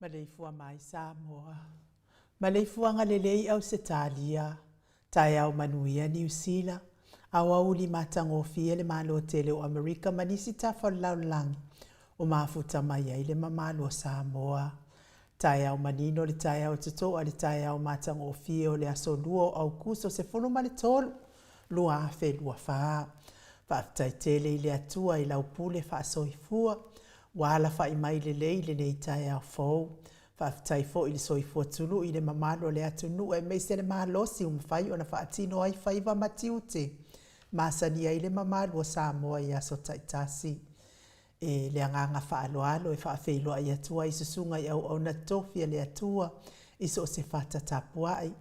Maleifua mai Samoa. Maleifuaga lelei Ausetalia, taeao manuia Niu Sila, aoauli matagofie le Malo tele o Amerika ma nisi tafa o le lalolagi o mafuta mai ai le mamalu o Samoa. Taeao manino le taeao totoa le taeao matagofie o le aso 2 o Aukuso 13, 2024. Faafetai tele i le Atua i lau pule faasoifua, ua alafai mai lelei lenei taeao fou. Faafetai foi i le soifua tului i le mamalu o le atunuu aemaise le malosi ua mafai ona faatino ai faiva ma tiute masani ai le mamalu o Samoa i aso taitasi. E le agaga faaaloalo e faafeiloai atu ai i susuga i auauna totofi a le Atua i so o se fata tapuai.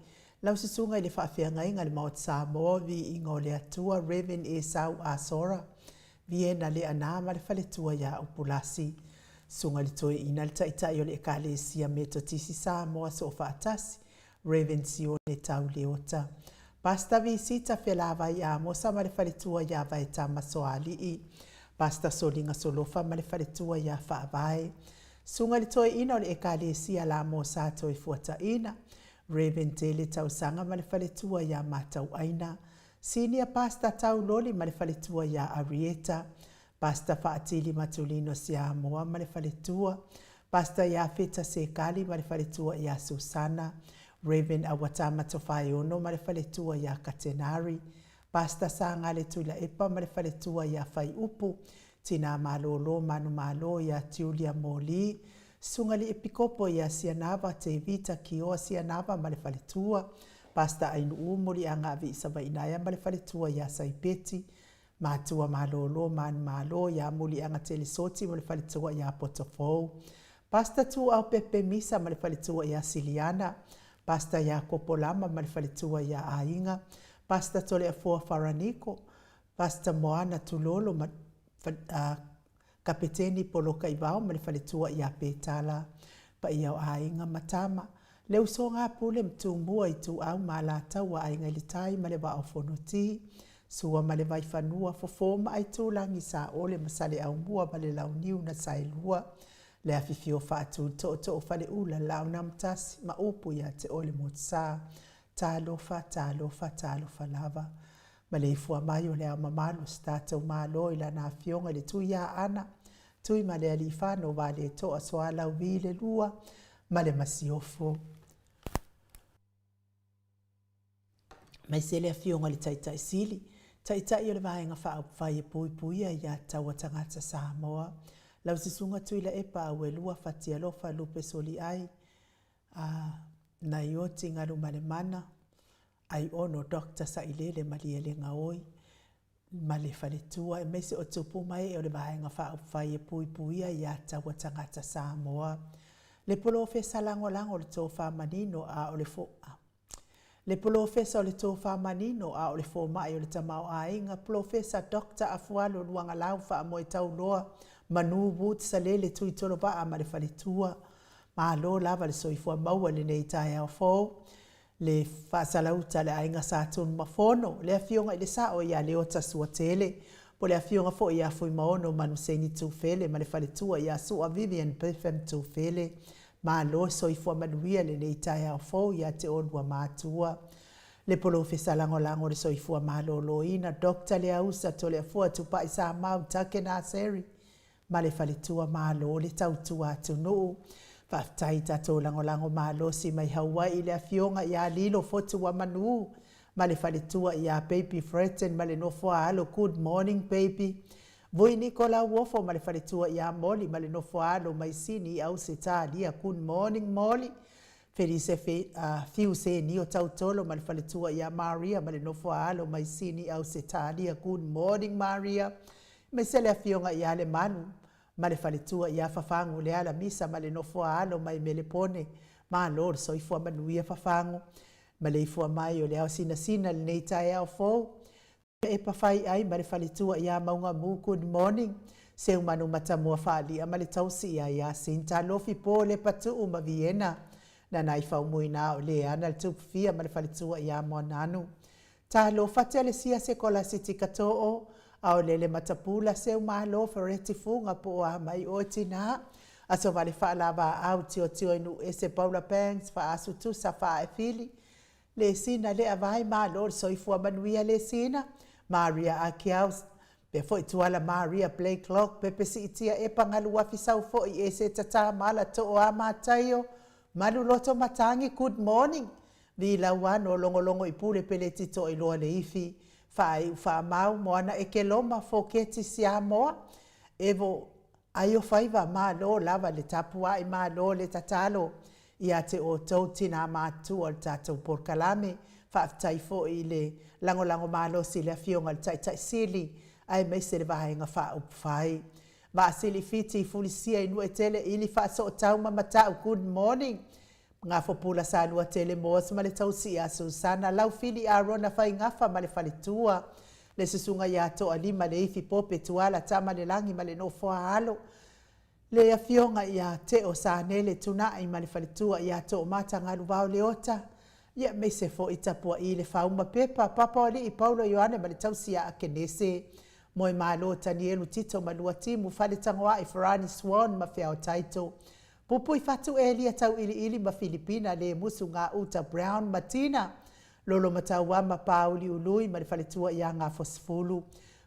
Lau susuga i le faafeagaiga i le Maota Samoa, viiga o le Atua, Rev Esau Asora, Viena Leaana ma le faletua ia Upulasi. Susuga i le Toeaina le Taitai o le Ekalesia Metotisi Samoa Soofaatasi, Rev Sione Tau Leota. Pastor Visita Felavai Amosa ma le faletua ia Vaetama Soalii. Pastor Soliga Solofa ma le faletua ia Faavae. Susuga i le Toeaina o le Ekalesia Lamosa Toefuataina, Rev Tele Tausaga ma le faletua ia Matauaina. Senior Pastor Tauloli ma le faletua ia Arieta. Pastor Faatili Matulino Siamoa ma le faletua. Pastor Iafeta Sekali ma le faletua ia Susana. Rev Awatama Tofaeono ma le faletua ia Katenari. Pastor Sagale Tuilaepa ma le faletua ia Faiupu. Tina Malolo Manumalo ia Julia Moli. Susuga i le Epikopo ia Sianava Tevita Kioa Sianava ma le faletua. Pastor Ainuu Muliaga Aviisavainaea ma le faletua ia Saipeti. Matua Malolo Manumalo ia Muliaga Telesoti ma le faletua ia Potofou. Pastor Tuuau Pepe Misa ma le faletua ia Siliana. Pastor Iakopo Lama ma le faletua ia Aiga. Pastor Toleafoa Faraniko. Pastor Moana Tulolo ma Kapeteni Polokaivao ma le faletua ia Petala. Paia o aiga ma tama. Le usoga a Pule ma Tumua, Ituau ma Alataua, Aiga i le Tai ma le Vaa o Fonoti, Sua ma le Vaifanua, Fofo ma Aitulagi, Saole ma Saleaaumua ma le Launiu na Saelua, le afifio Faatui, Tootoo Faleula, Laaunaamotasi ma upu ia te oe le Motusa. Talofa, talofa, talofa lava. Maleifua mai o le Ao Mamalu o se tatou Malo i Lana Afioga i le Tuiaana, Tuimalealiifano Vaaletoa Sualauvi le Lua ma le Masiofo. Aemaise le Afioga i le Taitai Sili, Taitai o le Vaega Faaupufai e Puipuia ia Taua Tagata Samoa, lau Susuga Tuilaepa Auelua Fatialofa Lupe Soliai, a Naioti Galumalemana, Aiono Doctor Sailele Malielegaoi ma le faletua aemaise o tupu ma ee o le Vaega Faaupufai e Puipuia ia Taua Tagata Samoa. Le Polofesa Lagolago o le Tofa Manino a o le fo Le Polofesa o le Tofa Manino a o le Fomai o le Tamaoaiga, Polofesa Doctor Afualo Luagalau Faamoetauloa Manu Woods Salele Tuitolovaa ma le faletua. Malo lava le soifua maua i lenei taeao fou. Le Faasalauta a le Aiga Sa Tunumafono, le Afioga i le Sao ia Leota Suatele, po o le Afioga foi ia Fuimaono Manuseni Tufele ma le faletua ia Sua Vivian Biffem Tufele. Malo soifua manuia lenei taeao fou ia te oulua matua. Le Polofesa Lagolago o le Soifua Maloloina, Doctor Leausa Toleafoa Tupai Samau Take Naseri, ma le faletua Malo le tautua atunuu. Faafetai i tatou lagolago malosi mai Hawaii le Afioga ia Lilo Fotuamanu ma le faletua ia Baby Fretton ma le nofo a alo Good morning baby. Vui Niko Lauofo ma le faletua ia Molly ma le nofo a alo mai Sini i Ausetalia Good morning Molly. Felise Fiu Senio Tautolo ma le faletua ia Maria ma le nofo a alo mai Sini i Ausetalia Good morning Maria. Aemaise le Afioga ia Lemalu ma le faletua ia Fafagu Leala Misa ma le nofo a alo mai Melepone. Malo le soifua manuia Fafagu. Maleifua mai o le ao sinasina lenei taeao fou. Epa Faiai ma le faletua ia Maugamu Good morning. Seumanu Matamua Faalia ma le tausi ia Iasinta Lofi Po Lepatuu ma Viena. Nanai Faumuina o Leana le Tupufia ma le faletua ia Moananu. Talofa Telesia Sekolasi Tikatoo, Aolele Matapula Seumalo Fereti Fuga po o a mai oe tinā. Aso Vale Faalavaau Tiotio i Nuuese Paula Banks Faasu Tusa Faaefili Lesina Lea Vai Malo le soifua manuia Lesina Maria Akiau Pea foi Tuala Maria Blakelock Pepe Siitia Epa Galuafi Sau foi Ese Tata Mala Too A Mataio Malu Loto Matangi Good morning Vilauano Logologo i Pule Peleti Toailoa Leifi Faaiu Faamau Moana Ekeloma Foketi Siamoa Evo Aio Faiva Malo lava le tapuai malo le tatalo ia te outou tinā matutua o le tatou polokalame. Faafetai foi i le lagolago malosi i le Afioga i le Taitai Sili aemaise le Vaega Faaupufai. Vaasili Fiti Fulisia i Nuuetele Ili Faasootau ma Matau Good morning Gafopula Saluatele Moas ma le tausi ia Susana Laufili Arona Faigafa ma le faletua le susuga ia Toalima Leifi Pope Tuala Tamalelagi ma le nofo a alo le afioga ia Teo Sanele Tunai ma le faletua ia Toomata Galuvao Leota ia aemaise foi Tapua'i le Fauma Pepa Papaoalii Paulo Ioane ma le tausi ia Akenese Moemalo Tanielu Tito ma Luatimu Faletagoai Farani Swan ma Feao Taito Pupui Fatu Elia Tauiliili ma Filipina Le Musu Gauta Brown ma Tina Lolo Matauama Pauli Ului ma le faletua ia Gafosefulu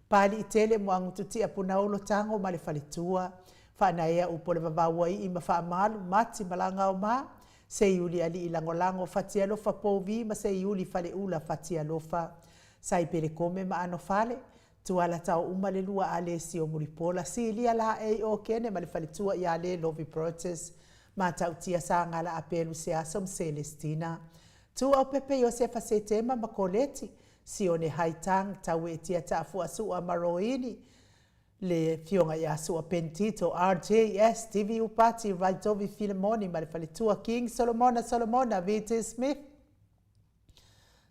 Paliitele Moagututia Punaolo Tago ma le faletua Faanaea Upu o le Vavauaii ma Faamalu Mati Malagaoma Seiuli Alii Lagolago Fatialofa Pouvi ma Seiuli Faleula Fatialofa Saipelekome ma Anofale Tuala tao uma le lua a Lesio Mulipola Silia Laei Okene ma le faletua ia Le Lovi Protus Matautia Sagala Apelu Seaso ma Selestina Tuuaupepe Iosefa Setema ma Koleti Sione Haitang Tauetia Taafuasua ma Roini le Afioga ia Sua Pentito RJS TV Upati Raitovi Filemoni ma le faletua King Solomona Solomona VT Smith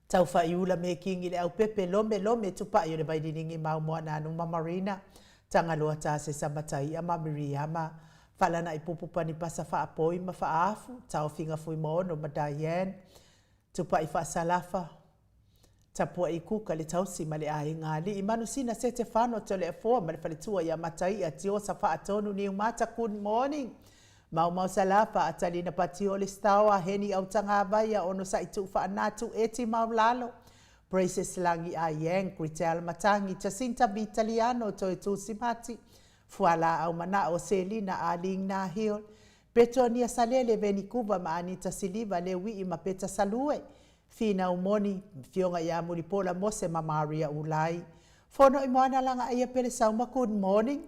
Taufaaiula Mekingi le Aupepe Lome Lome Tupai o le Vaililingi Maumoana Anu ma Marina Tagaloa Tasesa Mataia ma Miriama Faalanai Pupu Panipasa Faapoi ma Faaafu Taofiga Fuimaono ma Diane Tupai Faasalafa Tapuai Kuka le Tausi ma le Aiga Alii Manusina Setefano Toleafoa ma le Faletua ia Mataia Tiosa Faatonu Niumata Good morning Maumau Salafa Atalina Patio le Staoa Heni Autagavaia Onosai Tuufaanatu Eti Maulalo Praises Lagi Aieng Gritel Matangi Jacinta Vitaliano Toetu Simati Fualaau Manao Selina Aling Nahil Petonia Salele Venikuva ma Anita Siliva Leuii ma Peta Salue Finau Moni, Afioga ia Mulipola Mose ma Maria Ulai. Fono i Moana Lagaaia Pele Sauma Good morning.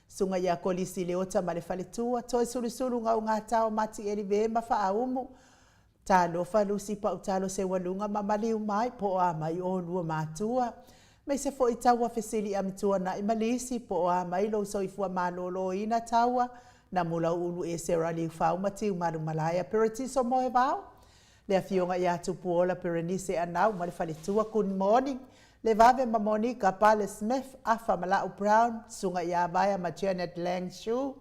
Suga ia Kolisi Leota ma le faletua, Toesulusulu Gaugata Mati Elive ma Faaumu. Talofa Lusi Pautalo Seualuga ma Maliu Mai po o a mai oulua matua. Aemaise foi Taua Fesili Amituanai ma Lisi po o a mai lou soifua malōlōina Taua Namulauulu Esera Liufau ma Tiumalu Malaea Peretiso Moevao Le Afioga ia Tupuola Perenise Anau ma le faletua Good morning Le Vave ma Monica Pale Smith Afa ma Lau Brown Susuga ia Vaea ma Janet Lang Shu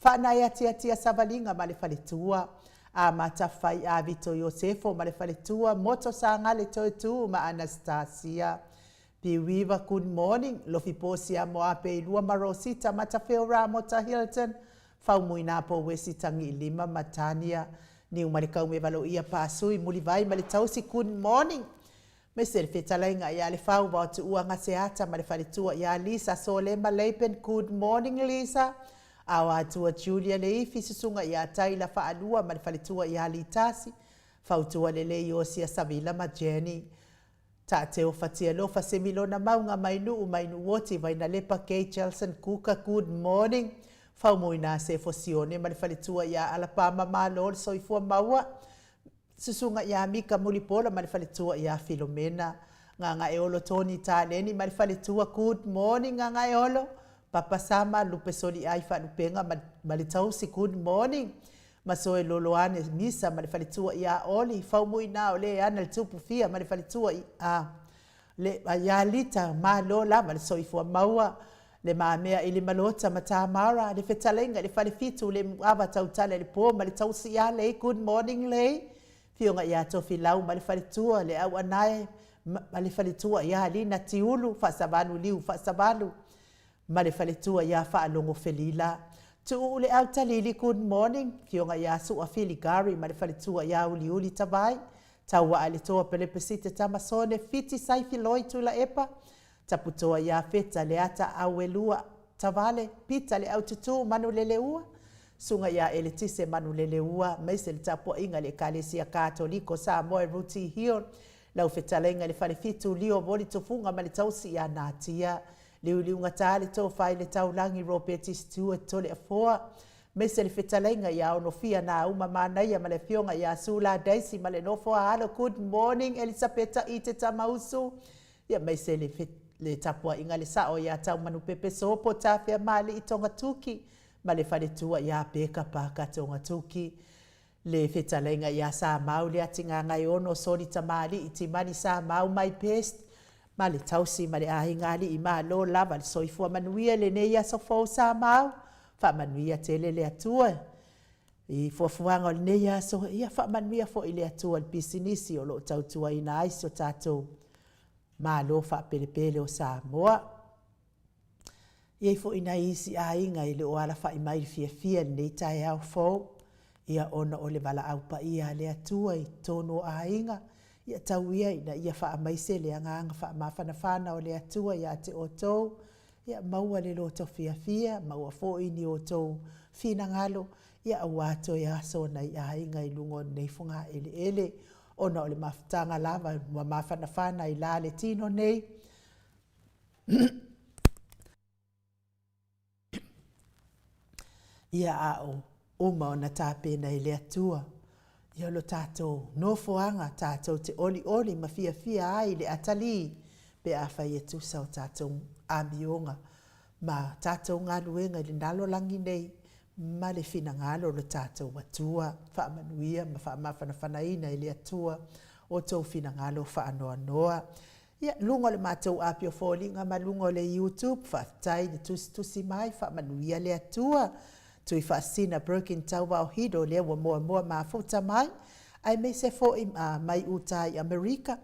Faanai Atiatia Savaliga ma le faletua Amata Fai a Vito Iosefo ma le faletua Moto Sagale Toetu ma Anastasia Piuiva Good morning Lofi Posia Moape Ilua ma Rosita Matafeo Ramota Hilton Faumuina Pouesi Tagiilima ma Tania Niumalekaume Valoia Pasui Mulivai ma le tausi Good morning Aemaise le fetalaiga ia Lefau Vaotuua Gaseata ma le faletua ia Lisa Solema Leipen Good morning Lisa Aoatua Julia Leifi Susuga ia Taila Faalua ma le faletua ia Litasi Fautua Lelei Iosia Savila ma Jenny Taateo Fatialofa Semilona Mauga Mainuu Mainuuoti Vainalepa Kay Chelson Kuka Good morning Faumuina Sefo Sione ma le faletua ia Alapama Malo le soifua maua Susuga ia Mika Mulipola ma le faletua ia Filomena Gagaeolo Tony Taleni ma le faletua Good morning Gagaeolo Papa Sama Lupe Soliai Faalupega ma le tausi Good morning Masoe Loloane Misa ma le faletua ia Oli Faumuina o le ana le tupu fia ma le faletua i a le ia Lita Malo lava le soifua maua le mamea i Limalota ma Tamara le fetalaiga i le falefitu le muava tautala i le po ma le tausi ia Lei Good morning Lei Fioga ia Tofilau ma le faletua le Auanae ma le faletua ia Lina Tiulu Faasavalu Liu Faasavalu ma le faletua ia Faalogo Felila. Tuuu le au talili good morning Afioga ia Sua Fili Gary ma le faletua ia Uliuli Tavai Tauaa le Toa Pelepesite Tamasone Fiti Saifi Loi Tuilaepa Taputoa ia Feta Leata Auelua Tavale Pita le au tutu Manuleleua Susuga ia Eletise Manuleleua aemaise le tapuaiga i le Ekalesia Katoliko Samoa i Rooty Hill Lau fetalaiga i le Falefitu Lio Voli Tufuga ma le tausi ia Natia Liuliugata le tofa i le taulagi Ropeti Stewart Toleafoa aemaise le fetalaiga ia Onofia Nauma Manaia ma le afioga ia Sula Daisy ma le nofo a alo Good morning Elisapeta i te Tamausu ia aemaise le, le tapuaiga le sao ia Taumanupepe Sopo Tafeamalii Togatuki ma le faletua ia Peka Paka Togatuki Le fetalaiga ia Samau Leatigagaeono Soli Tamalii Timani Samau my best ma le tausi ma le aiga alii malo lava le soifua manuia i lenei aso fou Samau faamanuia tele le Atua i fuafuaga o lenei aso ia faamanuia foi le Atua i le pisinisi o lo o tautuaina ai si o tatou Malo faapelepele o Samoa. E i ai foi nai isi aiga e le o alafai mai i le fiafia i lenei taeao fou, ia ona o le valaau paia a le Atua i totonu o aiga, ia tau ia ina ia faamaise le agaga faamafanafana o le Atua ia te outou, ia maua le loto fiafia, maua foi ni outou finagalo, ia aua toe aso o nai aiga i luga o lenei fogaeleele, ona o le mafutaga lava ua mafanafana i la le tino nei. Ia a o uma ona tapena e le Atua ia lo tatou nofoaga tatou te olioli ma fiafia ai i le atalii pe afai e tusa o tatou amioga ma tatou galuega i le lalolagi nei ma le finagalo o lo tatou Atua. Faamanuia ma faamafanafanaina e le Atua outou finagalo faanoanoa. Ia, luga o le matou api o foliga ma luga o le YouTube, faafetai le tusitusi mai, faamanuia le Atua. Tui Faasisina Broken Tauvao Hido lea ua moamoa mafuta mai, aemaise foi mai uta i Amerika.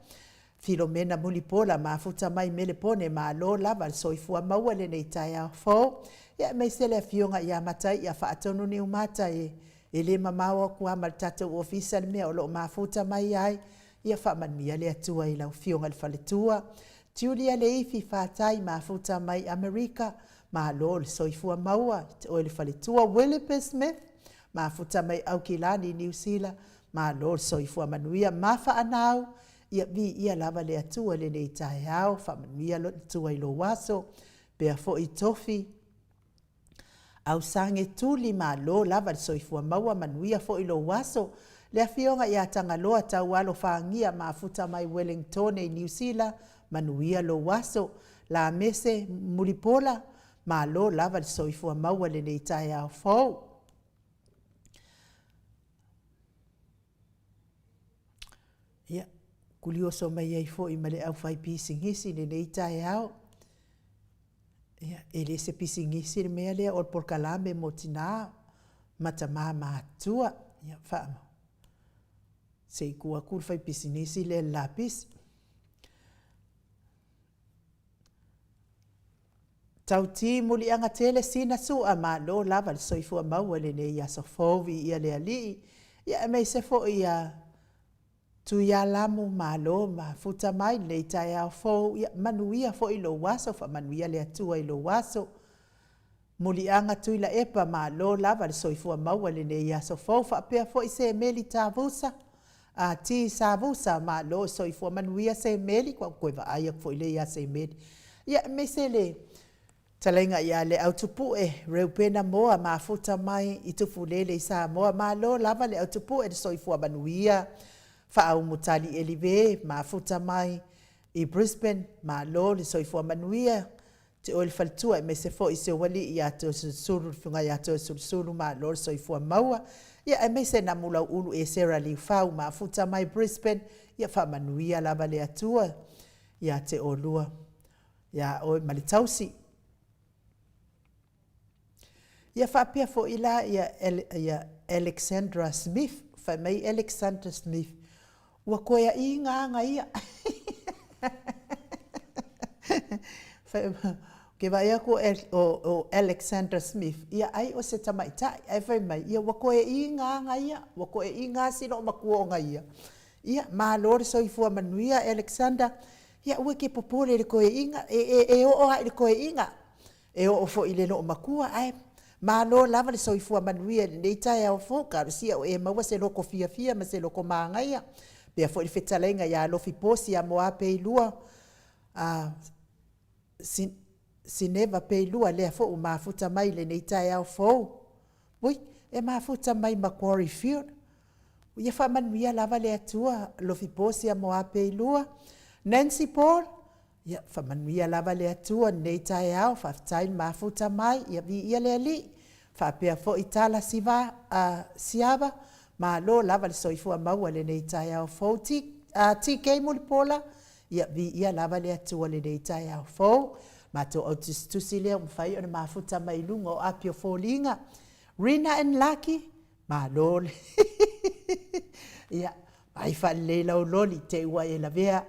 Filomena Mulipola mafuta mai Melepone, malo lava le soifua maua i lenei taeao fou. Ia, aemaise le afioga ia Mataia Faatonu Niumata e e le mamao aku lava ma le tatou ofisa le mea o lo o mafuta mai ai. Ia faamanuia le Atua i lau Afioga i le faletua. Julia Leifi Fatai mafuta mai Amerika, malo le soifua maua i te oe le faletua. Willipe Smith mafuta mai Aukilani, Niu Sila, malo le soifua manuia. Mafaanau, ia viia lava le Atua i lenei taeao, faamanuia le Atua i lou aso. Pea foi Tofi Ausage tuli malo lava le soifua maua manuia foi lou aso. Le afioga ia Tagaloa Taualo Fagia mafuta mai Wellingtone i Niu Sila manuia lou aso. Lamese Mulipola malo lava le soifua maua lenei taeao fou. Ia, kulioso mai ai foi ma le aufaipisinisi i lenei taeao. Ia, e le se pisinisi le mea lea o le polokalame mo tinā ma tamā matutua. Ia, faa, se i kuu atu le faipisinisi lea i le lapisi. Tauti muliaga tele sina sua malo lava le soifua maua i lenei aso fou viia le Alii. Ia aemaise foi ia Tuialamu malo mafuta mai lenei taeao fou ia manuia foi lou aso faamanuia le Atua i lou aso. Muliaga Tuilaepa malo lava le soifua maua i lenei aso fou faapea foi Semeli Tavusa a T Savusa malo soifua manuia Semeli ua toe vaai atu foi lea ia Semeli ia aemaise le Talaiga ia Leautupue Reupena Moa mafuta mai i Tufulele i Samoa malo lava Leautupue le soifua manuia Faaumu Tali Elive mafuta mai i Brisbane malo le soifua manuia te oe le faletua aemaise foi si ou alii ia Toeolesulusulu le afioga ia Toeolesulusulu malo le soifua maua ia aemaise Namulauulu Esera Liufau mafuta mai Brisbane ia faamanuia lava le Atua ia te oulua ia oe ma le tausi. Ia faapea foi la ia, ia Alexandra Smith, fai mai Alexandra Smith, ua toe aiga aga ia. Ke vaai atu o Alexander Smith, ia ai o se tamaitai, ae fai mai, ia ua toeaina aga ia, ua toeaina si loomatua ona ia. Ia, malo le soifua manuia Alexander, ia aua e te popole i le toeaina, e oo lava i le toeaina, e oo foi i le loomatua, ae malo lava le soifua manuia i lenei taeao fou. Talosia o e maua se loto fiafia ma se loto manaia. E faapea foi le fetalaiga ia Lofi Posi Amoa Pei-lua Sineva Pei-lua, lea foi ua mafuta mai i lenei taeao fou. Ui, e mafuta mai Macquarie Field. Ia faamanuia lava le Atua Lofi Posi Amoa Pei-lua. Nancy Paul, ia faamanuia lava le Atua i lenei taeao, faafetai le mafuta mai, ia viia le Alii. Faapea foi Tala Siava, malo lava le soifua maua i lenei taeao fou. TK Mulipola, ia viia lava le Atua i lenei taeao fou. Matou au tusitusi lea ua mafai ona mafuta mai i luga o api o foliga. Rina and Lucky, malo le ia, vaai faalelei lau loli te i ua e lavea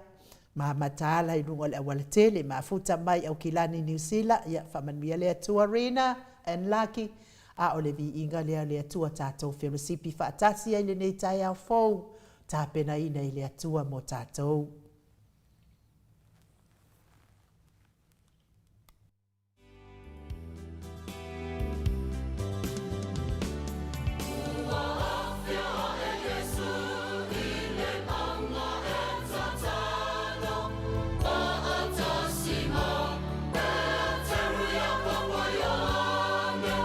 ma mataala i luga o le aualatele, mafuta mai Aukilani Niu Sila, ia faamanuia le Atua Rina and Lucky, a o le viiga lea o le Atua tatou felosipi faatasi ai lenei taeao fou, tapenaina e le Atua mo tatou. Ua afio ae Iesu i le mauga e tatalo, Faatasi ma Peteru, Iakopo, Ioane,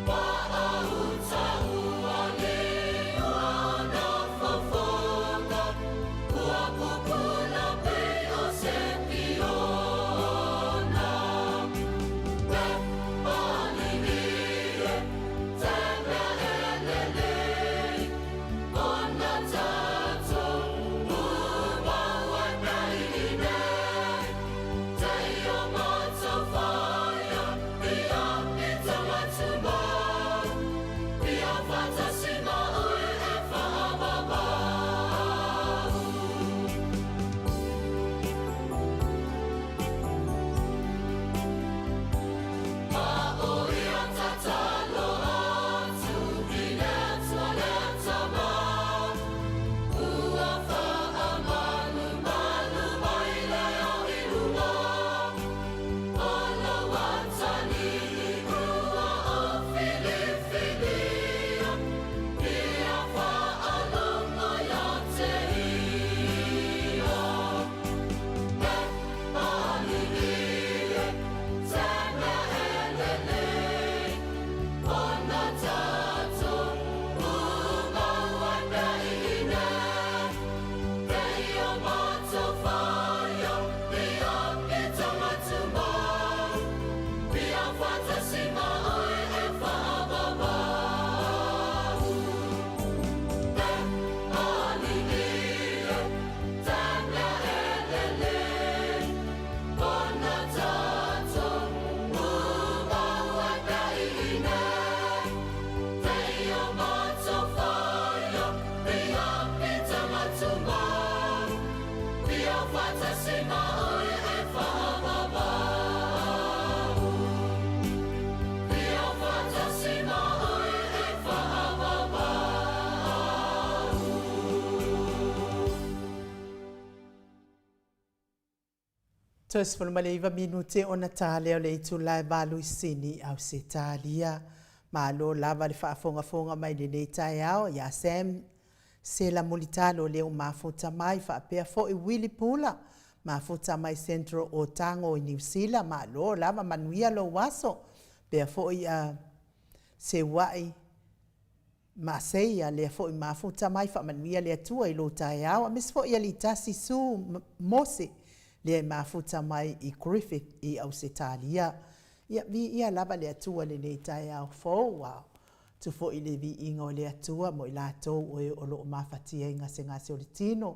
Paauta ua liu ana fofoga, Ua pupula pei o se piona. Toe 19 minute ona ta lea o le itula e 8 i Sini, Ausetalia. Malo lava le faafogafoga mai lenei taeao ia Sam Sela Mulitalo lea ua mafuta mai, faapea foi Willy Pula, mafuta mai Central Otago i Niu Sila, malo lava, manuia lou aso. Faapea foi a Seuai Maaseia, lea foi mafuta mai, faamanuia le Atua i lou taeao, aemaise foi Alitasi Su Mose, lea e mafuta mai i Griffith i Ausetalia. Ia, viia lava le Atua i lenei taeao fou, a tu foi i le viiga o le Atua mo i latou o e o lo o mafatia i gasegase o le tino,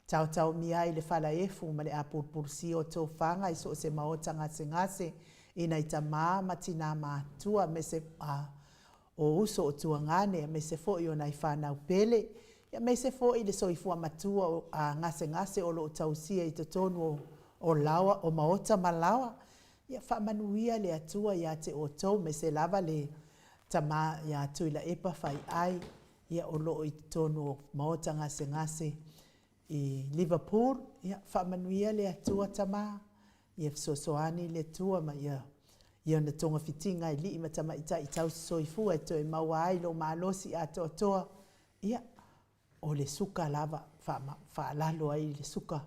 taotaomia ai le falaefu ma le apulupulusia o tofaga i so o se maota gasegase i nai tamā ma tinā matutua aemaise a o uso o tuagane aemaise foi o nai fanau pele, aemaise foi le soifua matua o gasegase o lo o tausia i totonu o laoa, o maota ma laoa. Ia faamanuia le Atua ia te outou aemaise lava le tama ia Tuilaepa Faiai, ia o lo o i totonu o maota gasegase i Liverpool. Ia faamanuia le Atua tama, ia fesoasoani le Atua ma ia i ona togafitiga i alii ma tamaitai tausisoifua e toe maua ai lou malosi atoatoa. Ia, o le suka lava, faalalo ai le suka,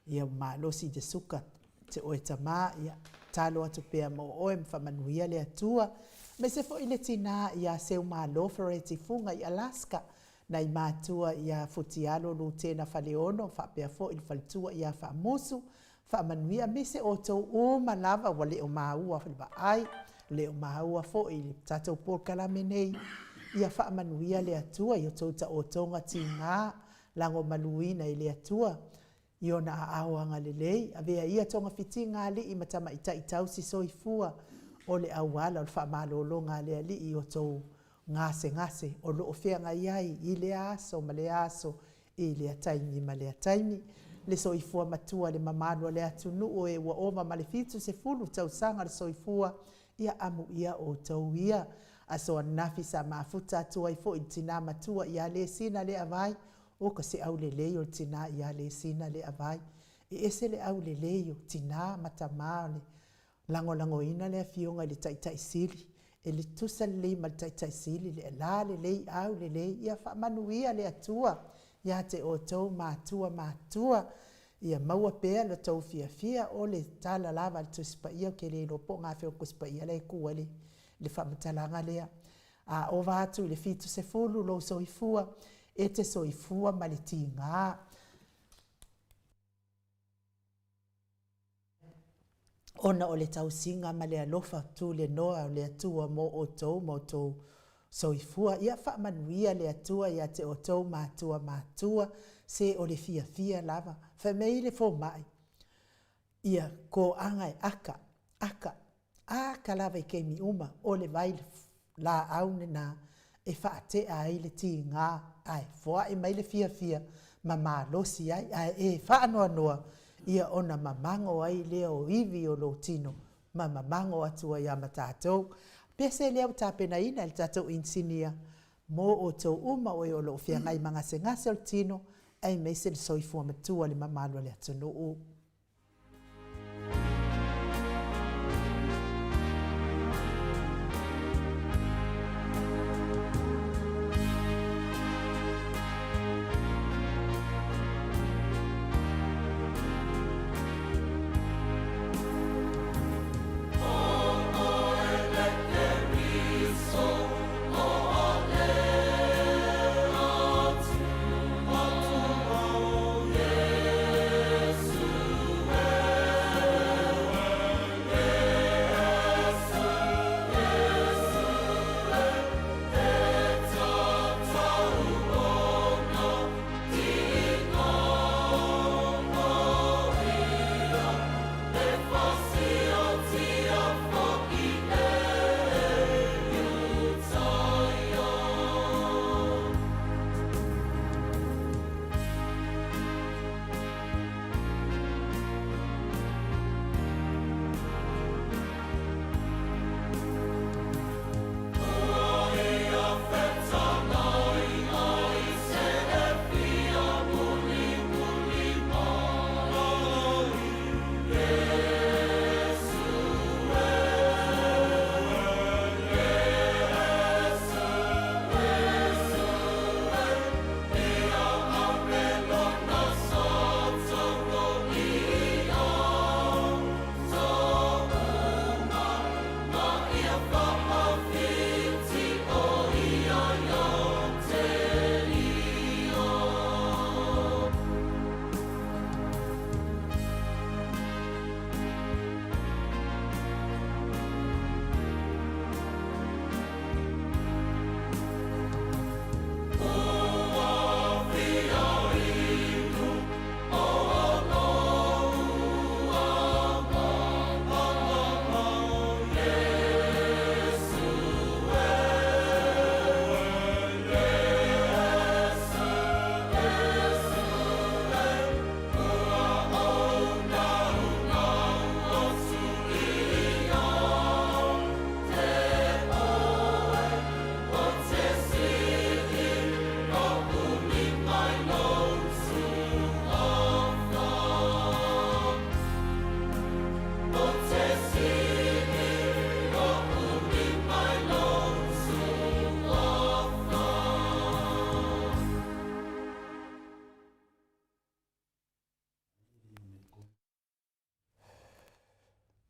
ia malosi i le suka te oe tama, ia tatalo atu pea mo oe ma faamanuia le Atua. Aemaise foi le tina ia Seumalo Fereti Fuga i Alaska, nai matua ia Futialo Lutena Faleolo faapea foi le faletua ia Faamusu, faamanuia, aemaise outou uma lava ua le o maua i le vaai, le o maua foi i le tatou polokalame nei, ia faamanuia le Atua i a outou taotoga tiga, lagomaluina e le Atua i ona aao agalelei. Avea ia togafitiga a alii ma tamaitai tausisoifua o le auala o le faamalologa a le Alii i o outou gasegase o lo o feagai ai i lea aso ma lea aso, i lea taimi ma lea taimi. Le soifua matua i le mamalu o le atunuu e ua ova ma le 70 tausaga le soifua, ia amuia outou ia. Aso ananafi sa mafuta atu ai foi i le tina matua ia Lesina Leavai, oka se aulelei o le tina ia Lesina Leavai. E ese le aulelei o tina ma tama, o le lagolagoina le afioga i le Taitai Sili, e tutusa lelei ma le Taitai Sili le lalelei, aulelei. Ia faamanuia le Atua ia te outou matua matutua, ia maua pea lo outou fiafia. O le tala lava a le Tusi Paia, ou te le iloa po o gafea o le Tusi Paia la e tu ai le faamatalaga lea. A ova atu i le 70 lou soifua, e te soifua ma le tiga, ona o le tausiga ma le alofa tulenoa o le Atua mo outou ma outou soifua. Ia faamanuia le Atua ia te outou matua matutua, se o le fiafia lava. Fai mai le fomai, ia toaga e aka, aka, aka lava i taimi uma, o le vailaau lena e faatea ai le tiga ae foai mai le fiafia ma malosi ai, ae e faanoanoa, ia ona mamago ai lea o ivi o lou tino ma mamago atu ai ia ma tatou. Pese lea ua tapenaina e le tatou inisinia mo outou uma o e o lo o feagai ma gasegase o le tino, aemaise le soifua matua o le mamalu o le atunuu.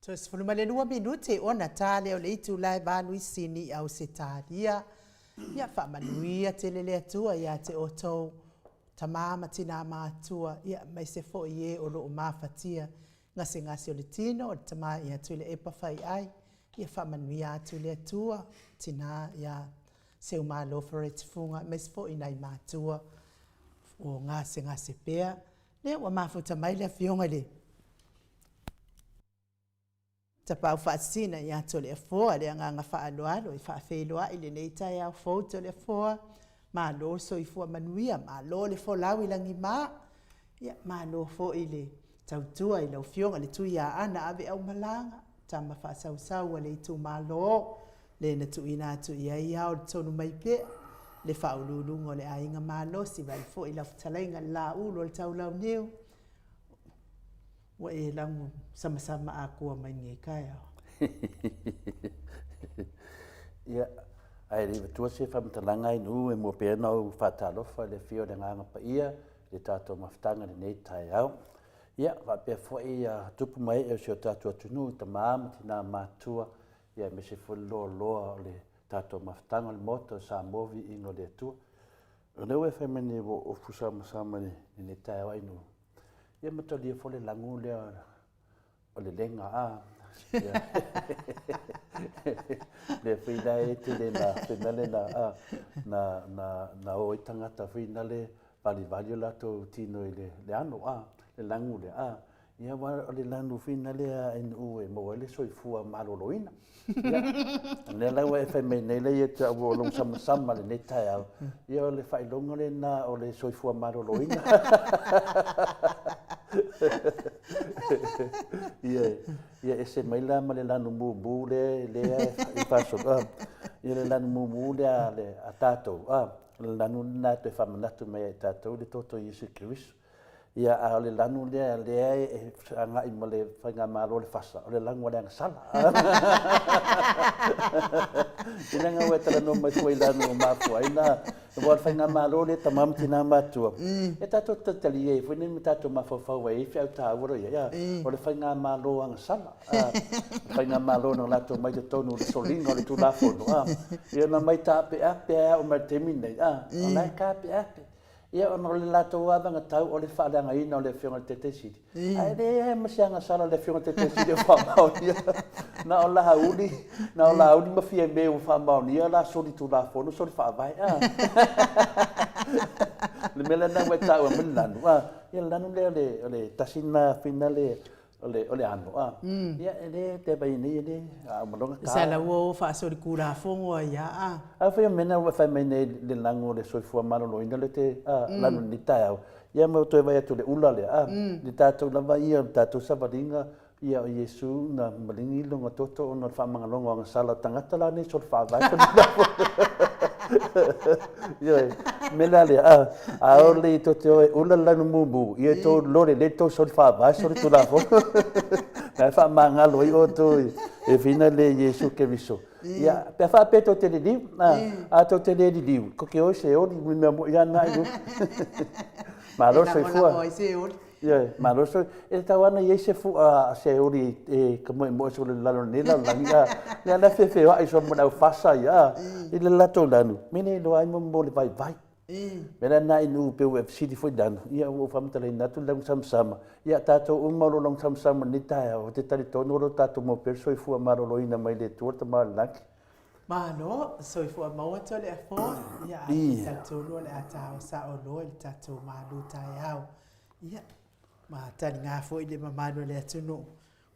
Toe 12 minute ona ta lea o le itula e 8 i Sini i Ausetalia. Ia faamanuia tele le Atua ia te outou, tama ma tina matua, ia aemaise foi e o lo o mafatia gasegase o le tino, o le tama ia Tuilaepa Faiai, ia faamanuia atu le Atua, tina ia Seumalo Ferret Fuga, aemaise foi nai matua o gasegase pea. Lea ua mafuta mai le Afioga i le Tapaau Faasisina ia Toleafoa le agaga faaaloalo e faafeiloai lenei taeao fou Toleafoa. Malo le soifua manuia, malo le folau i lagima, ia malo foi le tautua i lau Afioga i le Tuiaana ave aumalaga, tama faasausau a le itumalo, le na tuuina atu i ai ao le tonu mai pea, le faauluuluga o le aiga malosi, vaai foi lau fetalaiga i le Laulu o le Taulauniu, ua e lago samasama akoa mai lenei taeao. Ia, ae le i avatua se faamatalaga i nuu e mua pea ona ou faatalofa i le afio o le Agaga Paia i le tatou mafutaga i lenei taeao. Ia, faapea foi ia tupu ma ee o si o tatou atunuu, tama ma tina matutua, ia aemaise foi le loaloa o le tatou mafutaga o le Maota o Samoa, viiga o le Atua. O lea ua e fai mai nei ua ofu samasama i lenei taeao Ainuu. Ia ma talia foi le lagu lea o le lega a. Lea foi la e tele na finale na a na na na o ai tagata foi nale valivali o latou tino i le le ano a le lagu lea a. Ia aua o le lanu foi lea a Ainuu e maua ai le soifua maloloina. Ia, o lea la ua e fai mai nei lea ia te au o lou samasama i lenei taeao, ia o le faailoga lena o le soifua maloloina. Ia, ia ese mai la ma le lanu mumu lea, lea e faasolo, ah, ia le lanu mumu lea a, le, a tatou, ah, o le lanu lena e toe faamanatu mai ai ia i tatou le toto o Iesu Keriso. Ia, a o le lanu lea lea e agai ma le faigamalo o le fasa, o le lanu a le agasala. I leaga ua e talanoa mai fua i lanu ua mafua ai na, aua o le faigamalo lea tama ma tina matutua, e tatou te talitalia ai foi nei ma tatou mafaufau ai i feau taua o lo o i ai, o le faigamalo agasala, le faigamalo na latou omai i totonu o le soliga o le Tulafono, ia na omai taapeape lava oo mai i le taimi lenei, o la e taapeape. Ia ona o le latou anavatau o le faaleagaina o le Afioga i le Taitai Sili, ae leai lava ma se agasala a le Afioga i le Taitai Sili o faamaonia. Na o Laauli, na o Laauli ma Fiame ua faamaonia la solitulafono, soli faavae a. O le mea lena ua e taua mai le lanu a, ia le lanu lea o le tasi lena finale o le, o le ano, a. Mm. Ia, e le te vai nei, e le, a o maloga ta. Sa la ua o faasolitulafono ai a, a. A fai o mena ua fai mai nei le lago o le soifua maloloina le te, a, mm. lanu ni taeao. Ia ma toe vai atu le ula lea, a. Mm. Le tātou lava ia, le tātou savaliga, ia o Iesu na malingi longa toto ona o le faamagaloga o agasala o tagata la nei soli faavae Ioe, me la lea, a, a o le to te oe ula le lanu mumu, ia tō lore le tō soli faavae soli tulafono. Na e faamagalo ai outou e whina le Iesu Keriso. Ia, pe a faapea tou te liliu, a, a tou te le liliu, ko ke oi se oli, mea mo ia na i Malo soifua. Oi se oli. Ioe, malo soifua. E tau ana i ai se fu'a a Seoli e ka moemoe solo i lalo o lenei lalolagi, a, lea la e feofeoa'i solo ma le au fasa ia, a, i le latou lanu, me le iloa ai mo le vaivai. Mea la lena i nuu pei ua e fesili foi i lanu, ia ua ou faamatalaina atu le lagu samasama, ia tatou uma o lo o lagu samasama i lenei taeao, ou te talitonu o lo o tatou maua pea le soifua maloloina mai le Atua le Tama o le Lagi. Malo, soifua maua Toleafoa, ia a te talitonu o le a taoa sao loa i le tatou malu taeao. Ia, ma taliga foi le mamalu o le atunuu.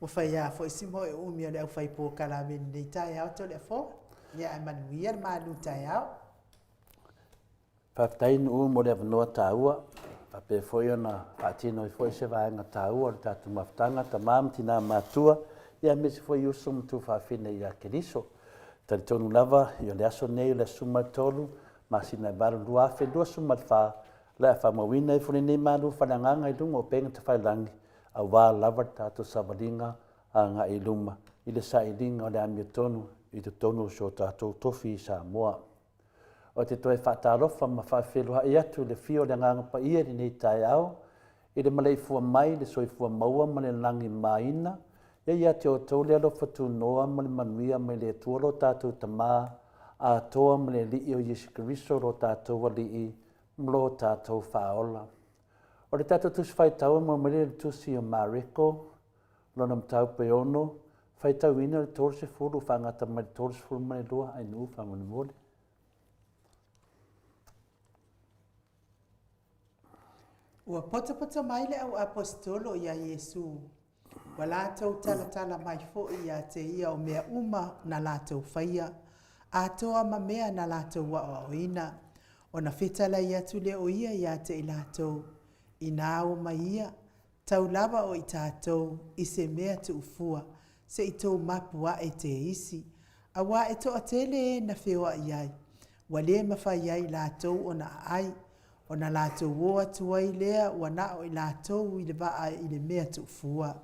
Ua fai lava foi si moe umi o le aufai polokalame i lenei taeao Toleafoa. Ia, ae manuia le malu taeao. Faafetai Nuu mo le avanoa taua, faapea foi ona faatino ai foi se vaega taua o le tatou mafutaga, tama ma tina matutua, ia aemaise foi uso ma tuafafine ia Keriso. Talitonu lava, ia o le aso nei o le aso 13, masina e 8, 2024, O le a faamauina ifo lenei malu faaleagaga i luga o upega tafailagi, aua lava le tatou savaliga agai i luma i le sailiga o le amiotonu i totonu o si o tatou tofi i Samoa. Ou te toe faatalofa ma faafeiloai atu i le afio o le Agaga Paia i lenei taeao, i le maleifua mai i le soifua maua ma le lagi maina, Ia ia te outou le alofa tunoa ma le manuia mai le Atua lo tatou Tamā atoa ma le Alii o Iesu Keriso lo tatou Alii ma lo tatou Faaola. O le tatou Tusi Faitau e maua mai lea i le Tusi o Mareko, lona mataupu e 6, faitauina le 30 faagata mai le 32 ainuu faamolemole. Ua potopoto mai le au aposetolo iā Iesu, ua latou talatala mai foi ia te ia o mea uma na latou faia, atoa ma mea na latou aoaoina. Ona fetalai atu lea o ia ia te i latou, Inā omai ia, tau lava o i tatou i se mea tuufua, se i tou mapu ae te isi, auā e toatele e na feoai ai, ua le mafai ai i latou ona aai, ona latou o atu ai lea ua na o i latou i le vaa i le mea tuufua.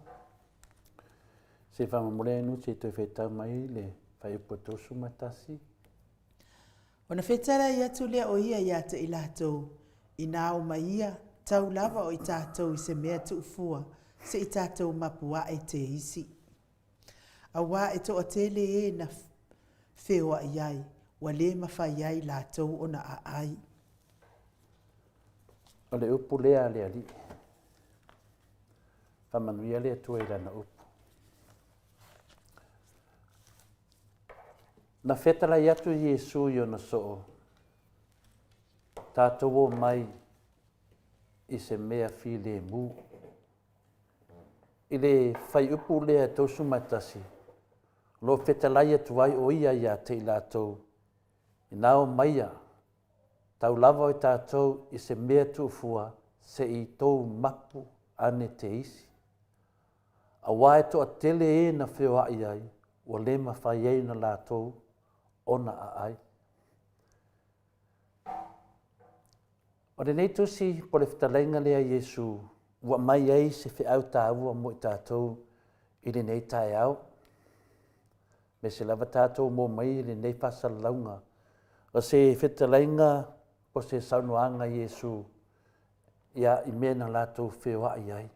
Se faamolemole anu se i toe faitau mai le fuaiupu e 31. Ona fetalai atu lea o ia ia te i latou, Inā omai ia, tau lava o i tatou i se mea tuufua, se i tatou mapu ae te isi. Auā e toatele e na feoai ai, ua le mafai ai latou ona aai. O le upu lea a le Alii. Faamanuia le Atua i Lana upu. Na fetalai atu Iesu i ona soo, tatou omai i se mea filemu. I le fuaiupu lea e 31, o lo o fetalai atu ai o ia ia te i latou, ina omaia, tau lava o tatou i se mea tuufua se i tou mapu ane te isi. Auā e toatele e na feoai ai, ua le mafai ai ona latou ona aai. O lenei tusi po o le fetalaiga lea a Iesu ua aumai ai se feau taua mo i tatou i lenei taeao. Aemaise lava tatou mo mai i lenei faasalalauga o se fetalaiga po o se saunoaga a Iesu ia i mea na latou feoai ai.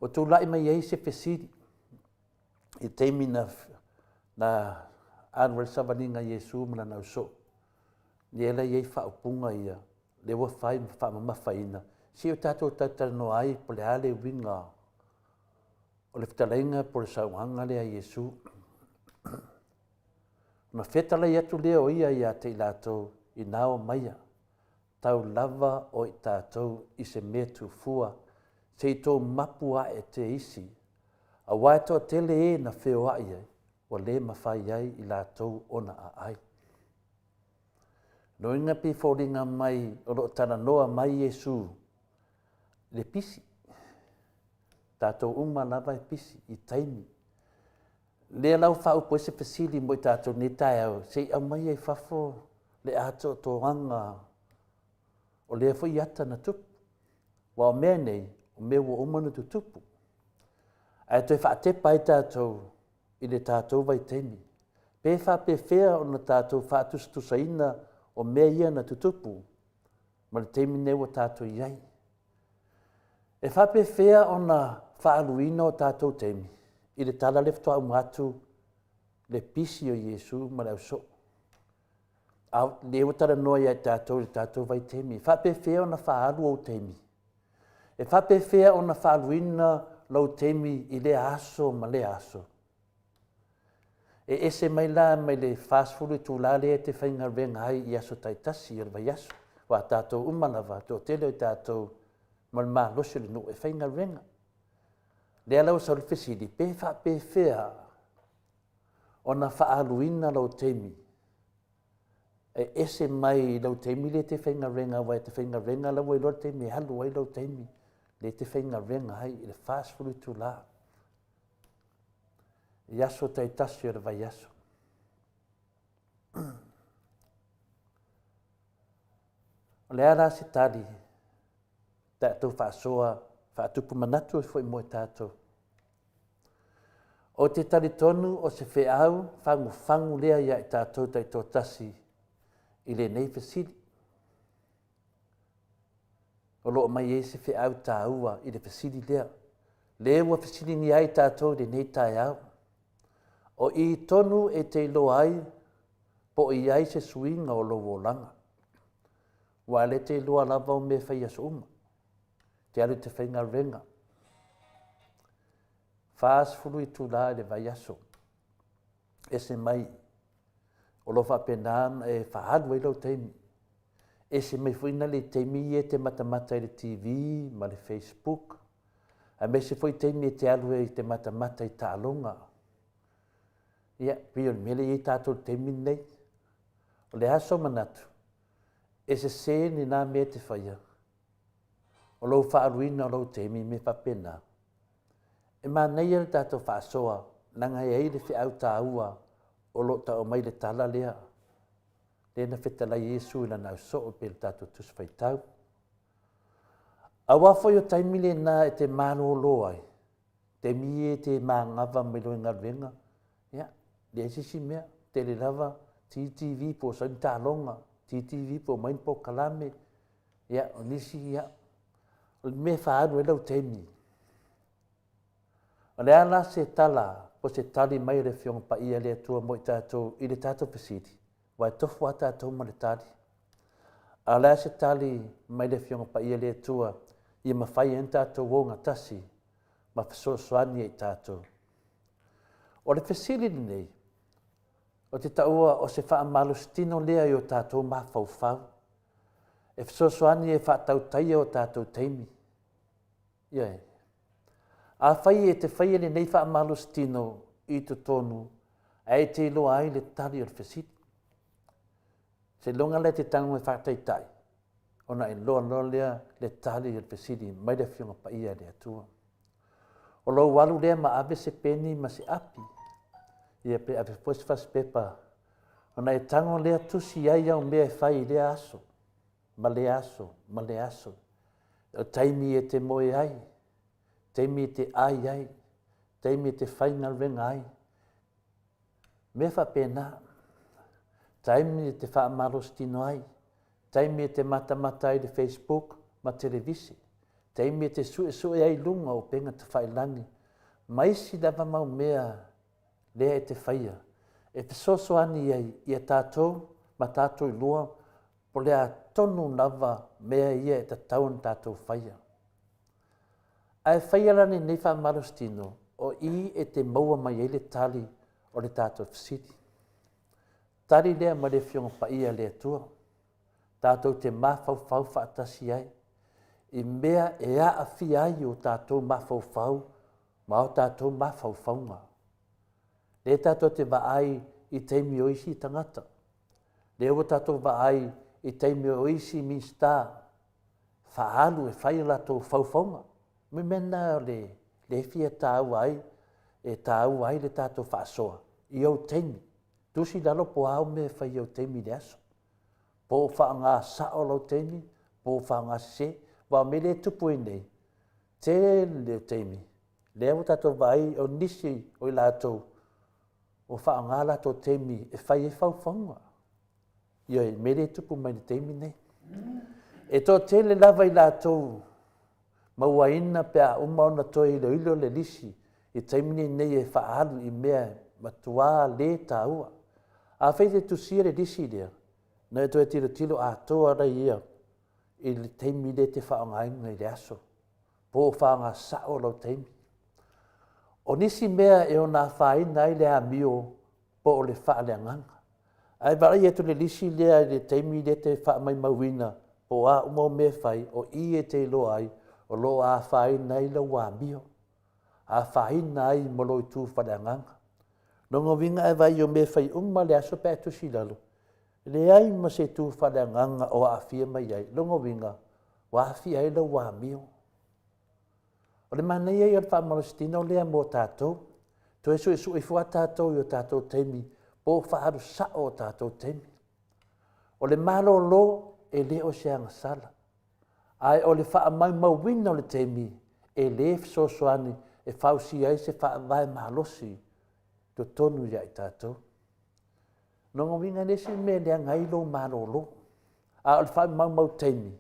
Ua tulai mai ai se fesili i taimi na, na alu ai le savaliga a Iesu ma lana ausoo. Lea la e i ai faaupuga ia, lea ua fai ma faamamafaina, se i o tatou talatalanoa ai po o le a le uiga o le fetalaiga po o le sauaga lea a Iesu. Ona fetalai atu lea o ia ia te i latou, ina omaia, tau lava o i tatou i se mea tufua, se i tou mapu ae te isi, auā e toatele e na feoai ai, ua le mafai ai i latou ona aai. Loiga pei foliga mai o lo o talanoa mai Iesu i le pisi. Tatou uma lava e pisi i taimi. Lea la ua faaupu ai se fesili mo i tatou nei taeao, se i aumaia i fafo le atoatoaga o lea foi ata na tupu. Aua o mea nei, o mea ua uma ona tutupu. Ae toe faatepa ai tatou i le tatou vaitaimi. Pe faapefea ona tatou faatusatusaina o mea ia na tutupu ma le taimi nei ua tatou i ai. E faapefea ona faaaluina o tatou taimi i le tala lea faatoa uma atu le pisi o Iesu ma le ausoo. A lea ua talanoa ia i tatou i le tatou vaitaimi. E faapefea ona faaalu ou taimi? E faapefea ona faaluina lou taimi i lea aso ma lea aso? E ese mai la mai le 40 itula lea e te faigaluega ai i aso taitasi o le vaiaso, aua tatou uma lava, toatele o i tatou ma le malosi o le nuu e faigaluega. Lea la ua sau le fesili, pe faapefea ona faaaluina lou taimi e ese mai i lou taimi lea e te faigaluega, aua e te faigaluega la ua iloa le taimi e alu ai lou taimi lea e te faigaluega ai i le 40 itula i aso taitasi o le vaiaso. O le a la se tali tatou faasoa faatupu manatu ai foi mo i tatou? Ou te talitonu o se feau fagufagu lea ia i tatou taitoatasi i lenei fesili. O lo o aumai ai se feau taua i le fesili lea. Le ua fesiligia ai tatou i lenei taeao, o i tonu e te iloa ai po o i ai se suiga o lou olaga. Aua lea e te iloa lava o mea e fai i aso uma. Te alu i te faigaluega, 40 itula i le vaiaso, ese mai o lo o faapena ona e faaalu ai lou taimi. Ese mai foi na le taimi ia e te matamata i le TV ma le Facebook, aemaise foi taimi e te alu ai e te matamata i taaloga. Ia, pei o le mea lea e i ai tatou i le taimi lenei. O le aso manatu, e sese lena mea e te faia, o lou faaaluina o lou taimi mea faapena. E manaia le tatou faasoa leaga e i ai le feau taua o lo o tau mai le tala lea, lea na fetalai Iesu i lana ausoo pei o le tatou Tusi Faitau. Aua foi o taimi lena e te malolo ai, taimi ia e te manava mai loa i galuega, ia, leai se isi mea, tele lava TTV po o sau ni taaloga, TTV po o aumai ni polokalame, ia, o nisi, ia, o le mea e faaalu ai lau taimi. O le a la se tala po o se tali mai a le Afioga Paia a le Atua mo i tatou i le tatou fesili? Aua e tofu lava tatou ma le tali. A o le a se tali mai le Afioga Paia a le Atua ia mafai ai ona tatou ogatasi ma fesoasoani ai i tatou? O le fesili lenei, ou te taua o se faamalositino lea i o tatou mafaufau e fesoasoani e faatautaia o tatou taimi. Ioe. Afai e te faia lenei faamalositino i totonu ae e te iloa ai le tali o le fesili. Seiloga la e te tago e faataitai ona e iloa loa lea le tali o le fesili mai le Afioga Paia a le Atua. O lou alu lea ma ave se peni ma se api, ia pe ave foi se fasipepa, ona e tago lea tusi ai au mea e fai i lea aso, ma lea aso, ma lea aso. O taimi e te moe ai, taimi e te ai ai, taimi e te faigaluega ai. Mea faapena, taimi e te faamalositino ai, taimi e te matamata ai i le Facebook ma televise, taimi e te suesue ai i luga o upega tafailagi, ma isi lava mau mea lea e te faia, e fesoasoani ai ia tatou ma tatou iloa po o le a tonu lava mea ia e tatau ona tatou faia. Ae faia la lenei faamalositino, o i e te maua mai ai le tali o le tatou fesili. Tali lea mai le Afioga Paia a le Atua, tatou te mafaufau faatasi ai i mea e aafia ai o tatou mafaufau ma o tatou mafaufauga. Lea tatou te vaai i taimi o isi tagata. Lea ua tatou vaai i taimi o isi Minisita faaalu e fai a latou faufauga. O mea na o le le fia taua ai, e taua ai le tatou faasoa i ou taimi. Tusi i lalo po o a au mea e fai i ou taimi i le aso. Po o faaaoga sao lou taimi, po o faaaoga sese. Aua o mea lea e tupu ai nei, tele o taimi, lea ua tatou vaai o nisi o i latou ua faaaoga latou taimi e fai ai faufauga. Ioe, mea lea e tupu mai i le taimi nei. E toatele lava i latou mauaina pe a uma ona toe iloilo le lisi i taimi lenei e faaalu i mea matuā le taua. Afai e te tusia le lisi lea, na e toe tilotilo atoa la ia i le taimi lea e te faaaogaina i le aso, po o faaaoga sao lau taimi. O nisi mea e ono afaina ai le amio po o le faaleagaga. Ae vaai atu le lisi lea i le taimi lea e te faamaumauina po o a uma au mea e fai, o i e te iloa ai o lo o afaina ai lau amio, afaina ai ma lou itu faaleagaga. Lona uiga a e vaai i au mea e fai uma le aso pe a e tusi i lalo, e leai ma se itu faaleagaga o aafia mai ai. Lona uiga, ua aafia ai lau amio. O le manaia ia o le faamalositino lea mo tatou, toe suesue ifo lava tatou i o tatou taimi po o faaalu sao o tatou taimi. O le malolo e le o se agasala, ae o le faamaumauina o le taimi e le fesoasoani e fausia ai se faavae malosi totonu ia i tatou. Lona uiga e le o se mea e leaga ai lou malolo, a o le faamaumau taimi,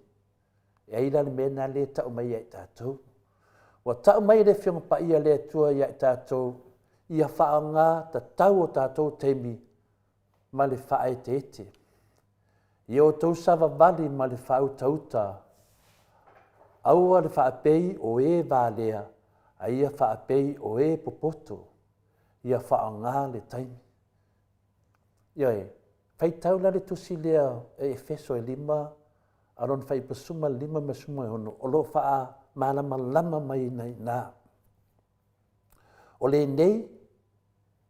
E i ai la le mea lena lea e tau mai ia i tatou. Ua tau mai le Afioga Paia a le Atua ia i tatou ia faaaoga tatau o tatou taimi ma le faaeteete. Ia outou savavali ma le faautauta, aua le faapei o e valea, a ia faapei o e popoto, ia faaaoga le taimi. Ioe, faitau la le tusi lea e Efeso e 5 a lona fuaiupu 15 ma le 16, o lo o faamalamalama mai ai i ina. O lenei,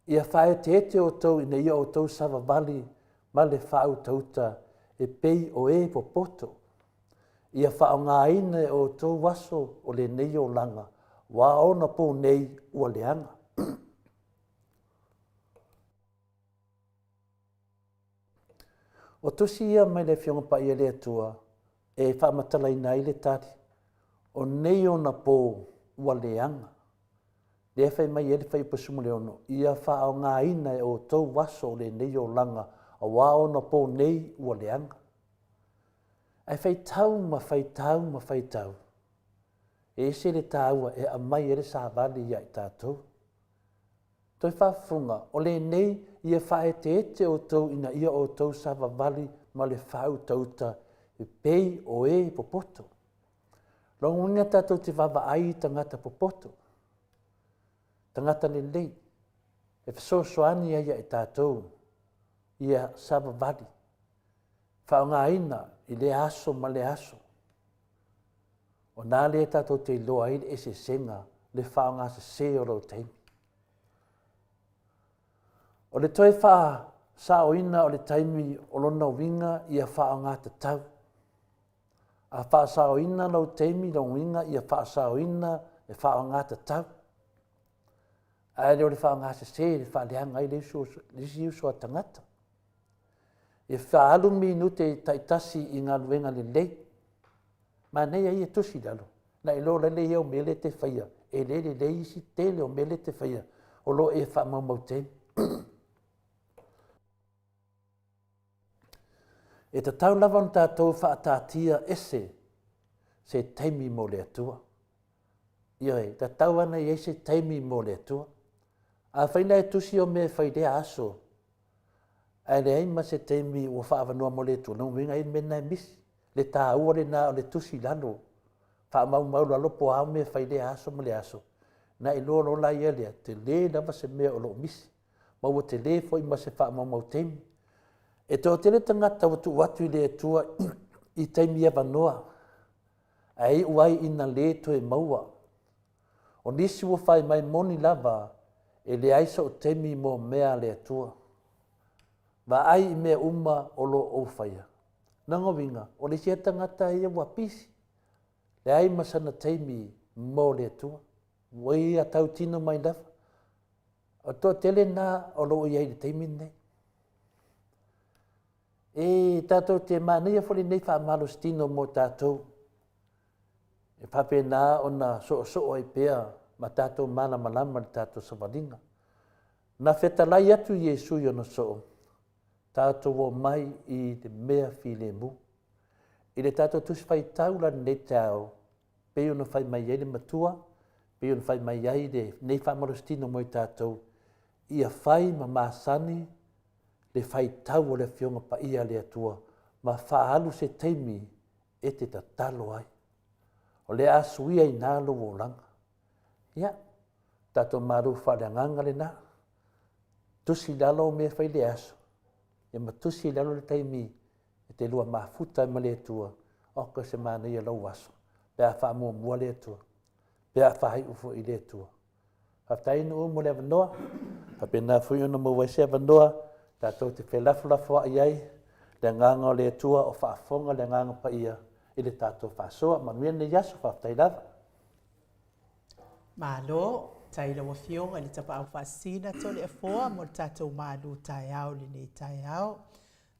ia faaeteete outou ina ia outou savavali ma le faautauta e pei o e popoto. Ia faaaogaina e outou aso o lenei olaga, ua ona pō nei ua leaga. O tusi ia mai le Afioga Paia le Atua e faamatalaina ai le tali, o nei ona pō ua leaga. Lea fai mai ai le fuaiupu 16, ia faaaogaina e outou aso o lenei olaga, aua ona pō nei ua leaga. Ae faitau ma faitau ma faitau, e ese le taua e aumai ai le savali ia i tatou. Toe faafofoga, o lenei ia faaeteete outou ina ia outou savavali ma le faautauta e pei o e popoto. Lona uiga tatou te vaavaai i tagata popoto, tagata lelei, e fesoasoani ai ia i tatou ia savavali, faaaogaina i lea aso ma lea aso. O na lea tatou te iloa ai le eseesega, le faaaoga sese o lou taimi. O le toe faasaoina o le taimi o lona uiga ia faaaoga tatau. A faasaoina lou taimi, lona uiga ia faasaoina e faaaoga tatau. Ae le o le faaaoga sese e faaleaga ai le isi uso a tagata. E faaalu minute taitasi i galuega lelei. Manaia ia tusi i lalo. Na iloa lale ia o mea lea e te faia, e le lelei isi tele o mea lea e te faia, o lo o e faamaumau taimi. E tatau lava ona tatou faataatia ese se taimi mo le Atua. Ioe, tatau lava ona i ai se taimi mo le Atua. Afai la e tusi o mea e fai i lea aso, ae leai ma se taimi ua faaavanoa mo le Atua, lona uiga e i ai le mea lena e misi. Le taua lena o le tusi i lalo, faamaumau lalo po o a mea e fai i lea aso ma lea aso, ona iloa loa laia lea, tele lava se mea o lo o misi, ma ua tele foi ma se faamaumau taimi. E toatele tagata ua tuu atu i le Atua i taimi avanoa, ae iu ai ina le toe maua. O nisi ua fai mai moni lava, e leai sou taimi mo mea a le Atua. Vaai i mea uma o lo o ou faia. Lona uiga, o le isi tagata ia ua pisi, leai ma sana taimi mo le Atua. Ua ia tautino mai lava. O le toatele lena o lo o i ai i le taimi lenei. E tatou te manaia foi lenei faamalositino mo tatou. E faapena ona soosoo ai pea ma tatou malamalama i le tatou savaliga. Na fetalai atu Iesu i ona soo, tatou omai i le mea filemu. I le tatou Tusi Faitau la i lenei taeao, pei ona fai mai ai le Matua, pei ona fai mai ai lenei faamalositino mo i tatou, ia fai ma masani le faitau o le Afioga Paia a le Atua ma faaalu se taimi e te tatalo ai. O le a suia i ina lou olaga. Ia, tatou malu faaleagaga lena. Tusi i lalo o mea e fai i le aso, ia ma tusi i lalo le taimi e te lua mafuta ai ma le Atua, oka se manaia lou aso, pe a faamuamua le Atua, pe a faaiu foi i le Atua. Faafetai nuu mo le avanoa, faapena foi ona maua ai se avanoa tatou te felafolafoai ai le agaga o le Atua o faafofoga le agaga paia i le tatou faasoa. Manuia lenei aso, faafetai lava. Malo, tai lau Afioga i le Tapaau Faasisina Toleafoa mo le tatou malu taeao i lenei taeao.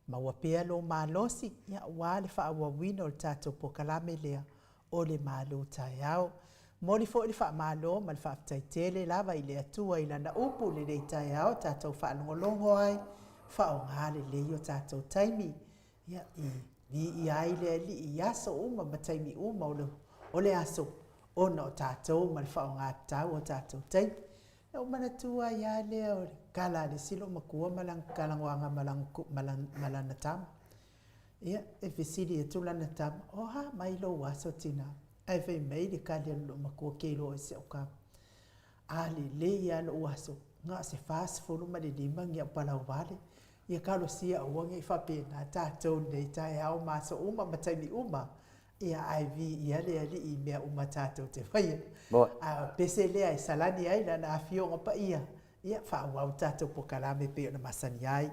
Maua pea lou malosi, ia, aua le faaauauina o le tatou polokalame lea o le malu taeao. Momoli foi le faamalo ma le faafetai tele lava i le Atua i Lana upu i lenei taeao tatou faalogologo ai, faaaoga lelei o tatou taimi, ia, i viia ai le Alii i aso uma ma taimi uma o le aso. ona o tatou ma le faaaoga tatau o tatou taimi. Na ou manatua ai lava lea o le tala a le isi loomatua ma lana talanoaga ma lana ma lana tama. Ia, e fesili atu lana tama, O a mai lou aso tinā? Ae fai mai le tali a le loomatua, Ou te iloa oe si au tama. A lelei lava lou aso, na o se 45 ni au palauvale. Ia talosia aua ne i faapena tatou i lenei taeao ma aso uma ma taimi uma, ia ae viia le Alii i mea uma tatou te faia. A o le pese lea e salani ai Lana Afioga Paia, ia faaauau le tatou polokalame e pei ona masani ai.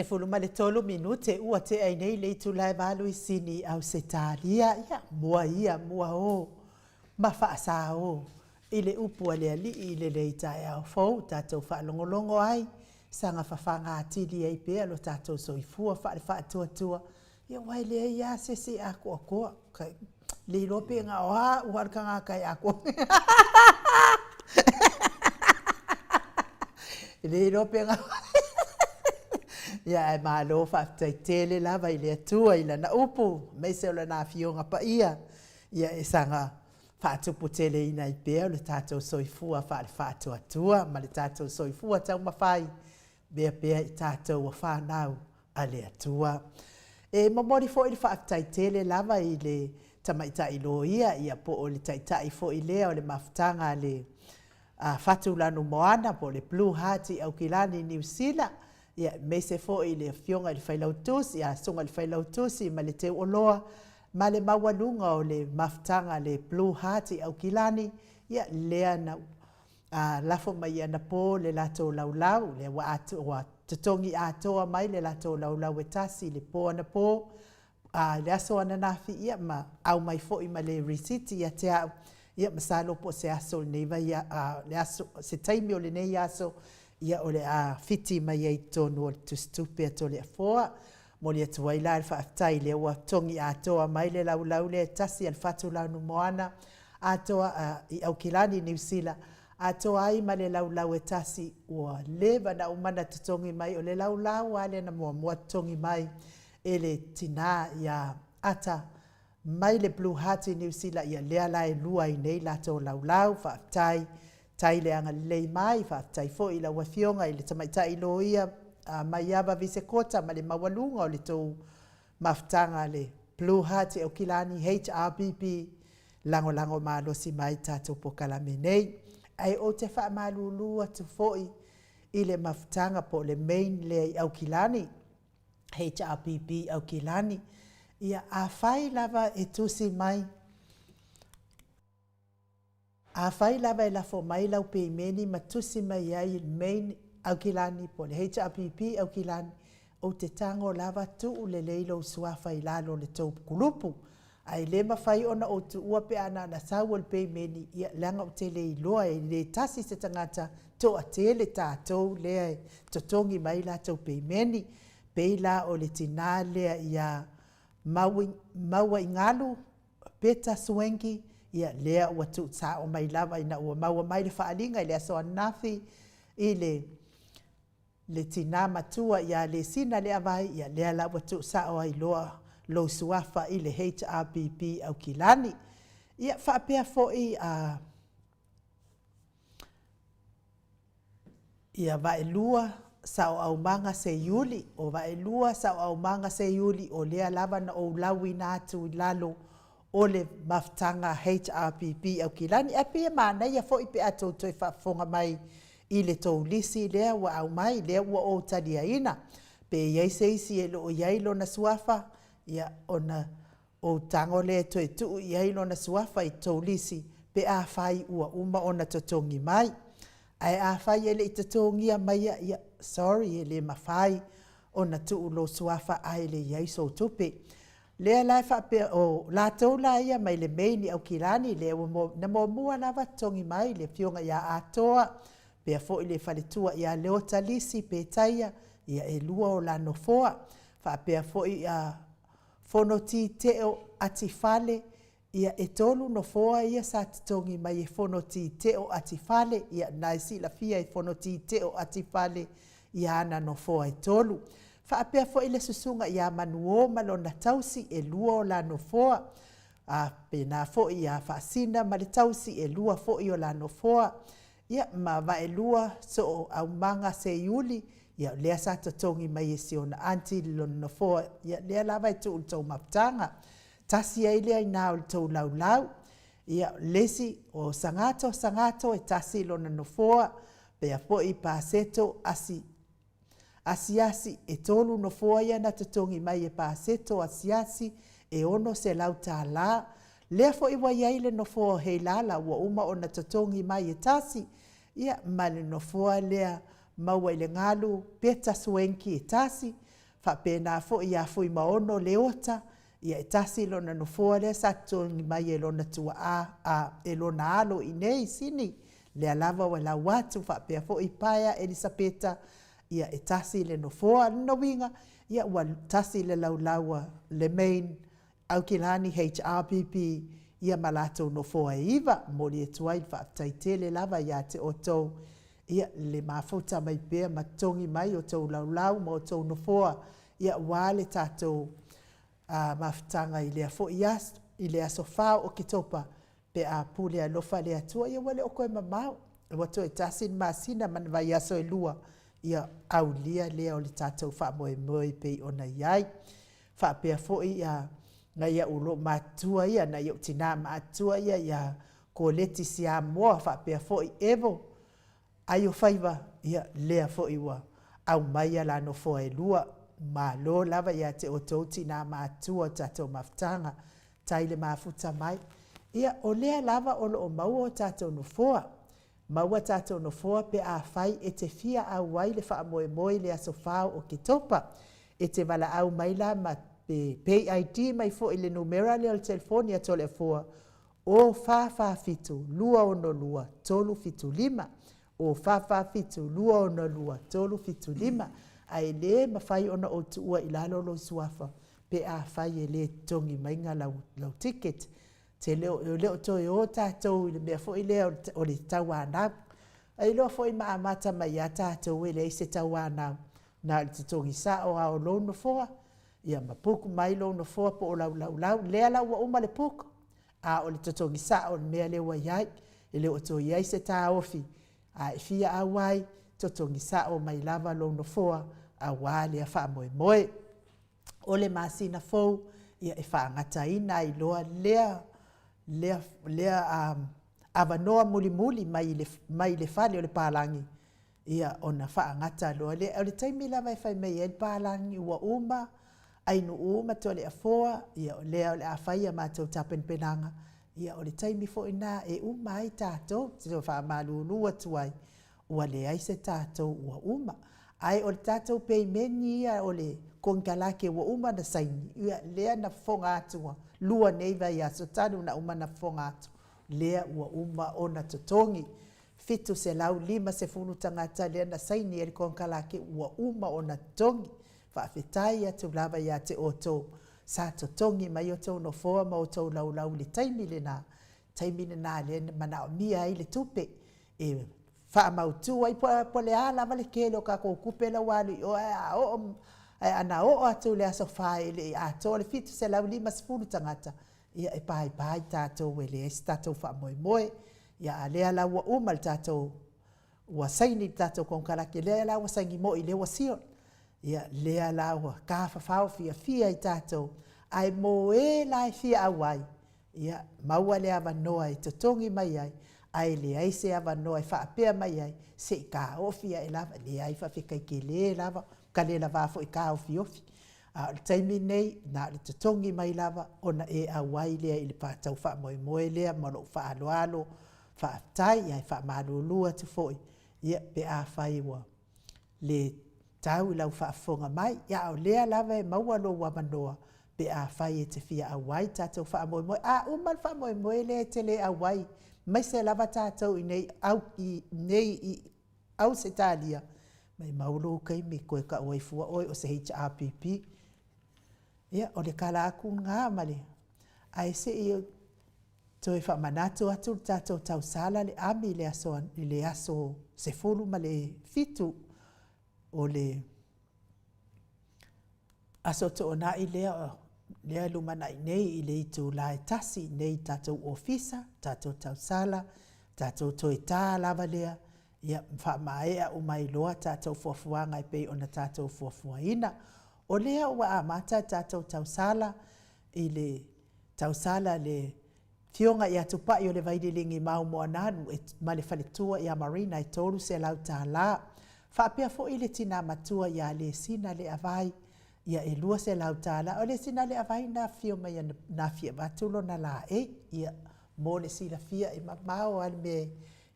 13 minute ua tea ai nei le itula e valu i Sini, Ausetalia. Ia, mua ia, mua o, ma faasā o i le upu a le Alii i lenei taeao fou tatou faalogologo ai, saga fafaga atili ai pea lo tatou soifua faale-faatuatua. Ia aua e leai lava se isi e atoatoa. Le iloa pe na o au lava le tagata e atoa. E le iloa pe na Ia ae malo faafetai tele lava i le Atua i Lana upu, aemaise o Lana Afioga Paia, ia e saga faatuputeleina ai pea lo tatou soifua faale-faatuatua ma le tatou soifua taumafai mea pea i tatou ua fanau a le Atua. E momoli foi le faafetai tele lava i le tamaitai loia, ia po o le taitai foi lea o le mafutaga a le Fatu Lanu Moana po o le Blue Heart i Aukilani i Niu Sila, ia aemaise foi le Afioga i le Failautusi, ia Susuga i le Failautusi ma le Teuoloa ma le maualuga o le mafutaga a le Blue Heart i Aukilani, ia lea na A lafo mai anapo le latou laulau, lea ua atoa, ua totogi atoa mai le latou laulau e tasi i le po anapo, a i le aso ananafi, ia ma aumai foi ma le risiti ia te au, ia masalo po o se aso o lenei vaia, a, le aso, se taimi o lenei aso, ia o le a fiti mai ai i totonu o le tusitupe a Toleafoa. Momoli atu ai la le faafetai lea ua totogi atoa mai le laulau lea e tasi a le Fatu Lanumoana, atoa i Aukilani, Niu Sila, atoa ai ma le laulau e tasi ua leva na uma na totogi mai, o le laulau lava lea na muamua totogi mai e le tinā ia Ata mai le Blue Heart i Niu Sila, ia lea la e lua ai nei latou laulau. Faafetai, tai le agalelei mai, faafetai foi i lau Afioga i le Tamaitai Loia Maiava Visekota ma le maualuga o le tou mafutaga a le Blue Heart i Aukilani, HRPP, lagolago malosi mai tatou polokalame nei. Ae ou te faamalulu atu foi i le mafutaga po o le main lea i Aukilani, HRPP Aukilani, ia afai lava e tusi mai, Afai lava e lafo mai lau peimeni ma tusi mai ai i le main Aukilani po o le HRPP Aukilani, ou te tago lava tuu lelei lou suafa i lalo o le tou kulupu. Ae le mafai ona ou tuua pe a na ona sau o le peimeni, ia leaga ou te le iloa e le tasi se tagata toatele tatou lea e totogi mai latou peimeni. Pei la o le tinā lea ia Mauaingalu Peta Swanky, ia lea ua tuusao mai lava ina ua maua mai le faaaliga i le aso ananafi i le le tinā matua ia Lesina Leavai, ia lea la ua tuusao ai loa lou suafa i le HRPP Aukilani. Ia faapea foi a Ia Vaelua Saoaumaga Seiuli, o Vaelua Saoaumaga Seiuli, o lea lava na ou lauina atu i lalo o le mafutaga HRPP Aukilani. Ae pei e manaia foi pe a tou toe faafofoga mai i le tou lisi lea ua aumai, lea ua ou taliaina. Pe i ai se isi e le o i ai lona suafa, ia ona Ou tago lea e toe tuu i ai lona suafa i tou lisi pe afai ua uma ona totogi mai. Ae afai e le i totogia maia, ia, sorry, e le mafai ona tuu lou suafa ae le i ai sou tupe. Lea la e faapea, o latou la ia mai le Main i Aukilani, lea ua mo, na muamua lava totogi mai le afioga ia Atoa, pea foi le faletua ia Leota Lisi Petaia, ia e lua o la nofoa. Faapea foi a Fonoti Teo Atifale, ia e tolu nofoa ia sa totogi mai e Fonoti Teo Atifale, ia na e silafia e Fonoti Teo Atifale ia ana nofoa e tolu. Faapea foi le susuga ia Manuo ma lona tausi e lua o la nofoa, a pena foi ia Faasina ma le tausi e lua foi o la nofoa. Ia, ma Vaelua Soo Aumaga Seiuli, ia, lea sa totogi mai e si ona aunty le lona nofoa, ia, lea lava e tuu i le tou mafutaga. Tasi ai lea inā o le tou laulau. Ia, o le isi, o Sagato Sagato e tasi lona nofoa, pea foi Paseto Asi Asiasi, e tolu nofoa ia na totogi mai e Paseto Asiasi e $600. Lea foi ua i ai le nofoa o Heilala ua uma ona totogi mai e tasi, ia, ma le nofoa lea maua i le galu Peta Swanky e tasi. Faapena foi ia Fuimaono Leota, ia e tasi lona nofoa lea sa totogi mai e lona tuaa, a, e lona alo i inei i Sini, lea lava ua lau atu, faapea foi Paea Elisapeta, ia e tasi le nofoa. O lona uiga, ia ua tasi le laulau a le main Aukilani HRPP, ia ma latou nofoa e 9. Momoli atu ai le faafetai tele lava ia te outou, ia le mafuta mai pea ma totogi mai o outou laulau ma outou nofoa, ia aua le tatou mafutaga i lea foi aso, i le aso 4 o Oketopa, pe a pule alofa le Atua. Ia ua le o toe mamao, ua toe tasi le masina ma ni vaiaso e 2, ia aulia lea o le tatou faamoemoe e pei ona i ai. Faapea foi nai au loomatua ia, nai ou tina maatua ia ia Koleti Siamoa faapea foi Evo Aiofaiva, ia lea foi ua aumai ala nofoa e 2. Malo lava ia te outou tina maatua o tatou mafutaga, tai le mafuta mai. Ia, o lea lava o lo o maua o tatou nofoa. Maua tatou nofoa pe afai e te fia auai le faamoemoe i le aso 4 o Oketopa. E te valaau mai la ma pe pay ID mai foi le numera lea o le telefoni a Toleafoa o 447 262 375, o 447 262 375. Ae le mafai ona ou tuua i lalo lou suafa pe afai e le totogi mai lau ticket. Te le o, le o toe o tatou i le mea foi lea o le tauanau. E iloa foi ma amata mai ia tatou e leai se tauanau, na o le totogi sao lava o lou nofoa, ia ma book mai lou nofoa po o lau laulau. Lea la ua uma le book, a o le totogi sao o le mea lea ua i ai. E le o toe i ai se taofi, a e fia auai, totogi sao mai lava lou nofoa aua lea faamoemoe. O le masina fou, ia e faagataina ai loa lea lea lea avanoa mulimuli mai le, mai le fale o le palagi, ia ona faagata loa lea. O le taimi lava e fai mai ai le palagi ua uma, Ainuu ma Toleafoa, ia o lea o le a fai a matou tapenapenaga, ia o le taimi foi lena e uma ai tatou. Te faamalulu atu ai, ua leai se tatou ua uma. Ae o le tatou peimeni ia o le konekarate ua uma ona saini, ia lea na fofoga atu lua nei vaiaso talu ona uma ona fofoga atu, lea ua uma ona totogi. 750 tagata lea na saini ai le konekarate ua uma ona totogi. Faafetai atu lava ia te outou sa totogi mai outou nofoa ma outou laulau i le taimi lena, taimi lena lea na manaomia ai le tupe e faamautu ai po o le a lava le tele o tatou tupe la ua alu i o, ae a oo, ae ana oo atu i le aso 4 e le i atoa le 750 tagata, ia e paipai tatou e leai se tatou faamoemoe. Ia a lea la ua uma le tatou, ua saini le tatou konekarate, lea la ua saini moi, lea ua seal. Ia lea la ua tafafao fiafia i tatou, ae mo e la e fia auai, ia maua le avanoa e totogi mai ai, ae leai se avanoa e faapea mai ai, se i taofi ae lava, leai faafetai tele lava, ka le lava foi taofiofi. A o le taimi lenei, na o le totogi mai lava ona e auai lea i le tau faamoemoe lea ma lou faaaloalo, faafetai. Ae faamalulu atu foi, ia pe afai ua le tau i lau faafofoga mai, a o lea lava e maua lou avanoa pe afai e te fia auai tatou faamoemoe. A uma le faamoemoe lea e te le auai, aemaise lava tatou i nei au i nei i Ausetalia, maumau lou taimi toe tau ai fua oe o se HRPP. Ia, o le tala atu lena ma le, ae se i toe faamanatu atu le tatou tausala le ami i le aso, i le aso 17 o le Aso Toonai lea, lea lumanai nei i le itula e 1 nei i tatou ofisa, tatou tausala, tatou toe ta lava lea, ia faamaea uma ai loa tatou fuafuaga e pei ona tatou fuafuaina. O lea ua amata tatou tausala i le tausala le Afioga ia Tupai o le Vaililigi Mau Moanalu e, ma le faletua ia Marina e $300. Faapea foi le tina matua ia Lesina Leavai, ia e $200. O Lesina Leavai na afio mai na fia avatu lona laei. Ia, mo le silafia e mamao lava le mea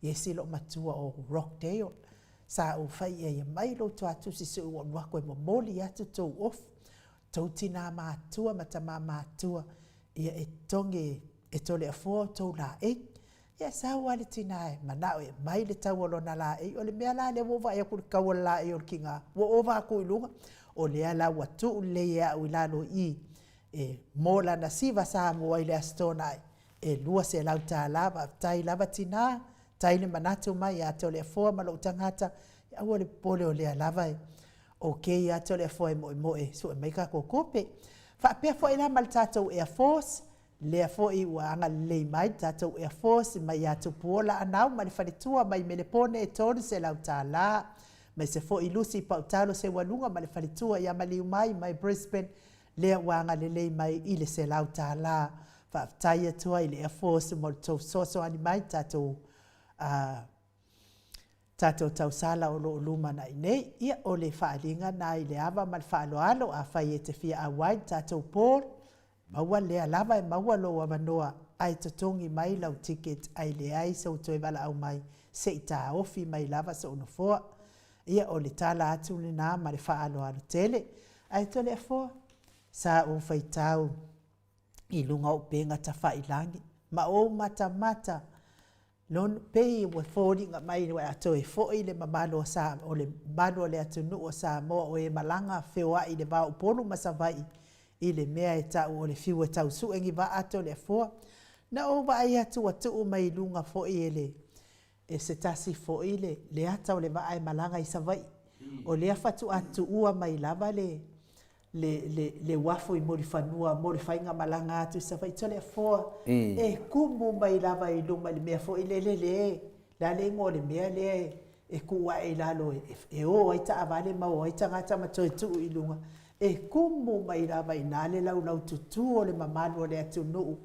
e ese loo matua o Rockdale. Sa ou fai i ai e aumai lou tuatusi se i ou alu atu e momoli atu tou ofu, tou tinā matua ma tamā matua, ia e togi e Toleafoa o tou laei. Ia sau lava le tinā e manao e aumai le tau o lona laei. O le mea la lea ua ou vaai atu i le tau o le laei o le tina, ua ova atu i luga. O lea la ua tuu lelei e au i lalo i i, e mo lana siva Samoa i le Aso Toonai, e $200. Faafetai lava tinā, tai le manatu mai ia Toleafoa ma lou tagata, aua le popole o lea lava e okay lava Toleafoa e moemoe e sue mai tatou tupe. Faapea foi la ma le tatou Air Force, lea foi ua agalelei mai le tatou Air Force mai ia Tupuola Anau ma le faletua mai Melepone e $300, aemaise foi Lucy Pautalo Seualuga ma le faletua ia Maliumai mai Brisbane, lea ua agalelei mai i le $100. Faafetai atu ai i le Air Force mo le tou fesoasoani mai tatou uh, tatou tausala o lo o lumanai nei. Ia, o le faaaliga na i le ava ma le faaaloalo, afai e te fia auai i le tatou poll, maua lea lava e maua lou avanoa ae totogi mai lau ticket ae leai sou toe valaau mai se i taofi mai lava sou nofoa. Ia, o le tala atu lena ma le faaaloalo tele. Ae Toleafoa, sa ou faitau i luga o upega tafailagi ma ou matamata Lona, pei ua foliga mai ua toe foi le mamalu o Sa, o le mamalu o le atunuu o Samoa o e malaga feoai i le va o Upolu ma Savaii i le mea e tau o le fiu e tau sue ni vaa Toleafoa. Na ou vaai atu ua tuu mai i luga foi e le, e se tasi foi le, le ata o le vaa e malaga i Savaii. O lea faatoa tuua mai lava le, le, le, le uafu i Mulifanua mo le faigamalaga atu i Savaii Toleafoa, e kumu mai lava i luma i le mea foi lele le, le a le igoa o le mea lea e, e tuu ae i lalo e, e o ai taavale ma o ai tagata ma toe tuu i luga. E kumu mai lava i ina le laulaututu o le mamalu o le atunuu.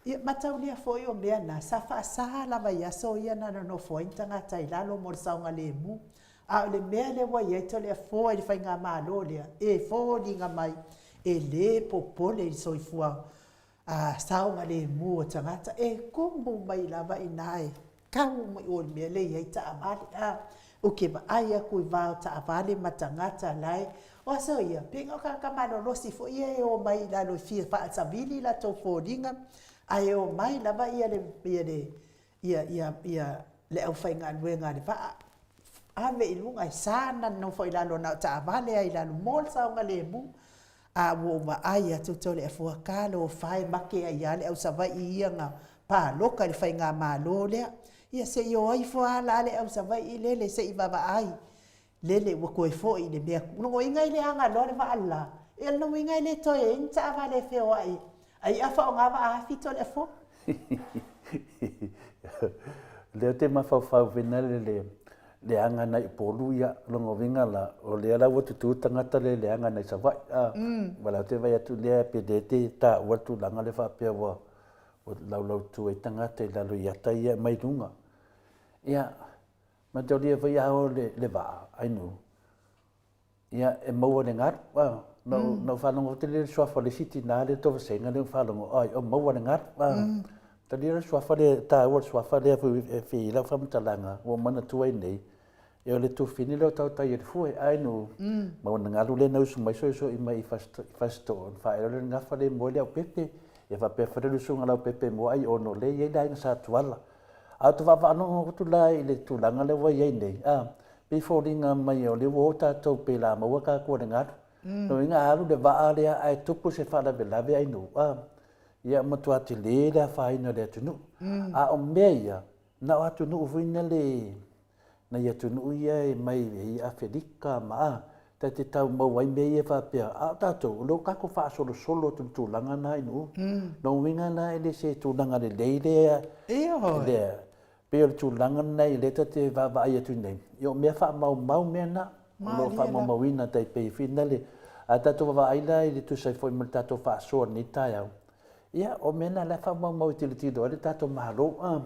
Ia, mataulia foi o mea na, sa faasa lava i aso ia na nonofo ai ni tagata i lalo mo le saogalemu. A o le mea lea ua i ai Toleafoa i le faigamalo lea, e foliga mai e le popole i le soifua saogalemu o tagata, e kumu mai lava i ina e tau mai o le mea lea e i ai taavale. A, ou te vaai atu i va o taavale ma tagata la e, o aso ia, pei na o tagata malolosi foi ia e omai i lalo e fia faasavili latou foliga, ae omai lava ia le, ia le, ia, ia, ia le aufaigaluega a le vaa, ave i luga, e sa ona nofo i lalo na o taavale lava i lalo mo le saogalemu. A ua ou vaai atu Toleafoa, talofa e make ai lava le au Savaii ia na paloka i le faigamalo lea. Ia se i o ifo lava la le au Savaii lele se i vaavaai lele ua toe foi i le mea. O lona uiga e le agaloa le vaa le la. Ia o lona uiga e le toe i ai ni taavale e feoai ai a faaaoga vaa afi Toleafoa. Lea ou te mafaufau foi lea le leaga nai Upolu ia, o lona uiga la, o lea la ua tutu tagata le leaga nai Savaii a, aua la ou te vaai atu lea pe le te taua le tulaga lea faapea ua laulautu ai tagata i lalo i ata ia mai luga. Ia, Mataulia foi a o le vaa, ainu, ia, e maua i le galu. A, na ou, na ou faalogo atu lea i le suafa o le isi tinā lea Tovaseina lea na faalogo, ai, o maua i le galu. A, mataulia le suafa lea, e taua le suafa lea foi e fia i ai lau faamatalaga, ua ou manatua ai nei, ia o le tufine lea o tautai e le fue, ainu, maua na galu lea na usu mai soisoi mai i Fasitoouta, ona faaela lea o le gafa lea e moe le aupepe, ia faapea foi le usuga a Leaupepe e moa ai ono lea e i ai le aiga Sa Tuala. A ou te vaavaalogo atu la i le tulaga lea ua i ai nei, a, pei e foliga mai o lea ua o tatou pei o le a maua tatou e le galu. Lona uiga a alu le vaa lea ae tupu se faalavelave ainu, a, ia matua tele le afaina o le atunuu. A o mea ia, na o atunuu foi na le, nai atunuu ia e mai i Afelika ma a, ta te tau maua ai mea ia faapea, a o tatou, o lea ua tatou faasolosolo atu i le tulaga lena i nuu. Lona uiga la e le se tulaga lelei lea, lea, pei o le tulaga lena lea ta te vaavaai atu nei, ia o mea faamaumau mea na, o lo o faamaumauina tai pei foi lea, a tatou vaavaai la i le tusa ai foi ma le tatou faasoa i lenei taeao, Ia, o mea na la e faamaumau e tilotilo ai le tatou Malo, a,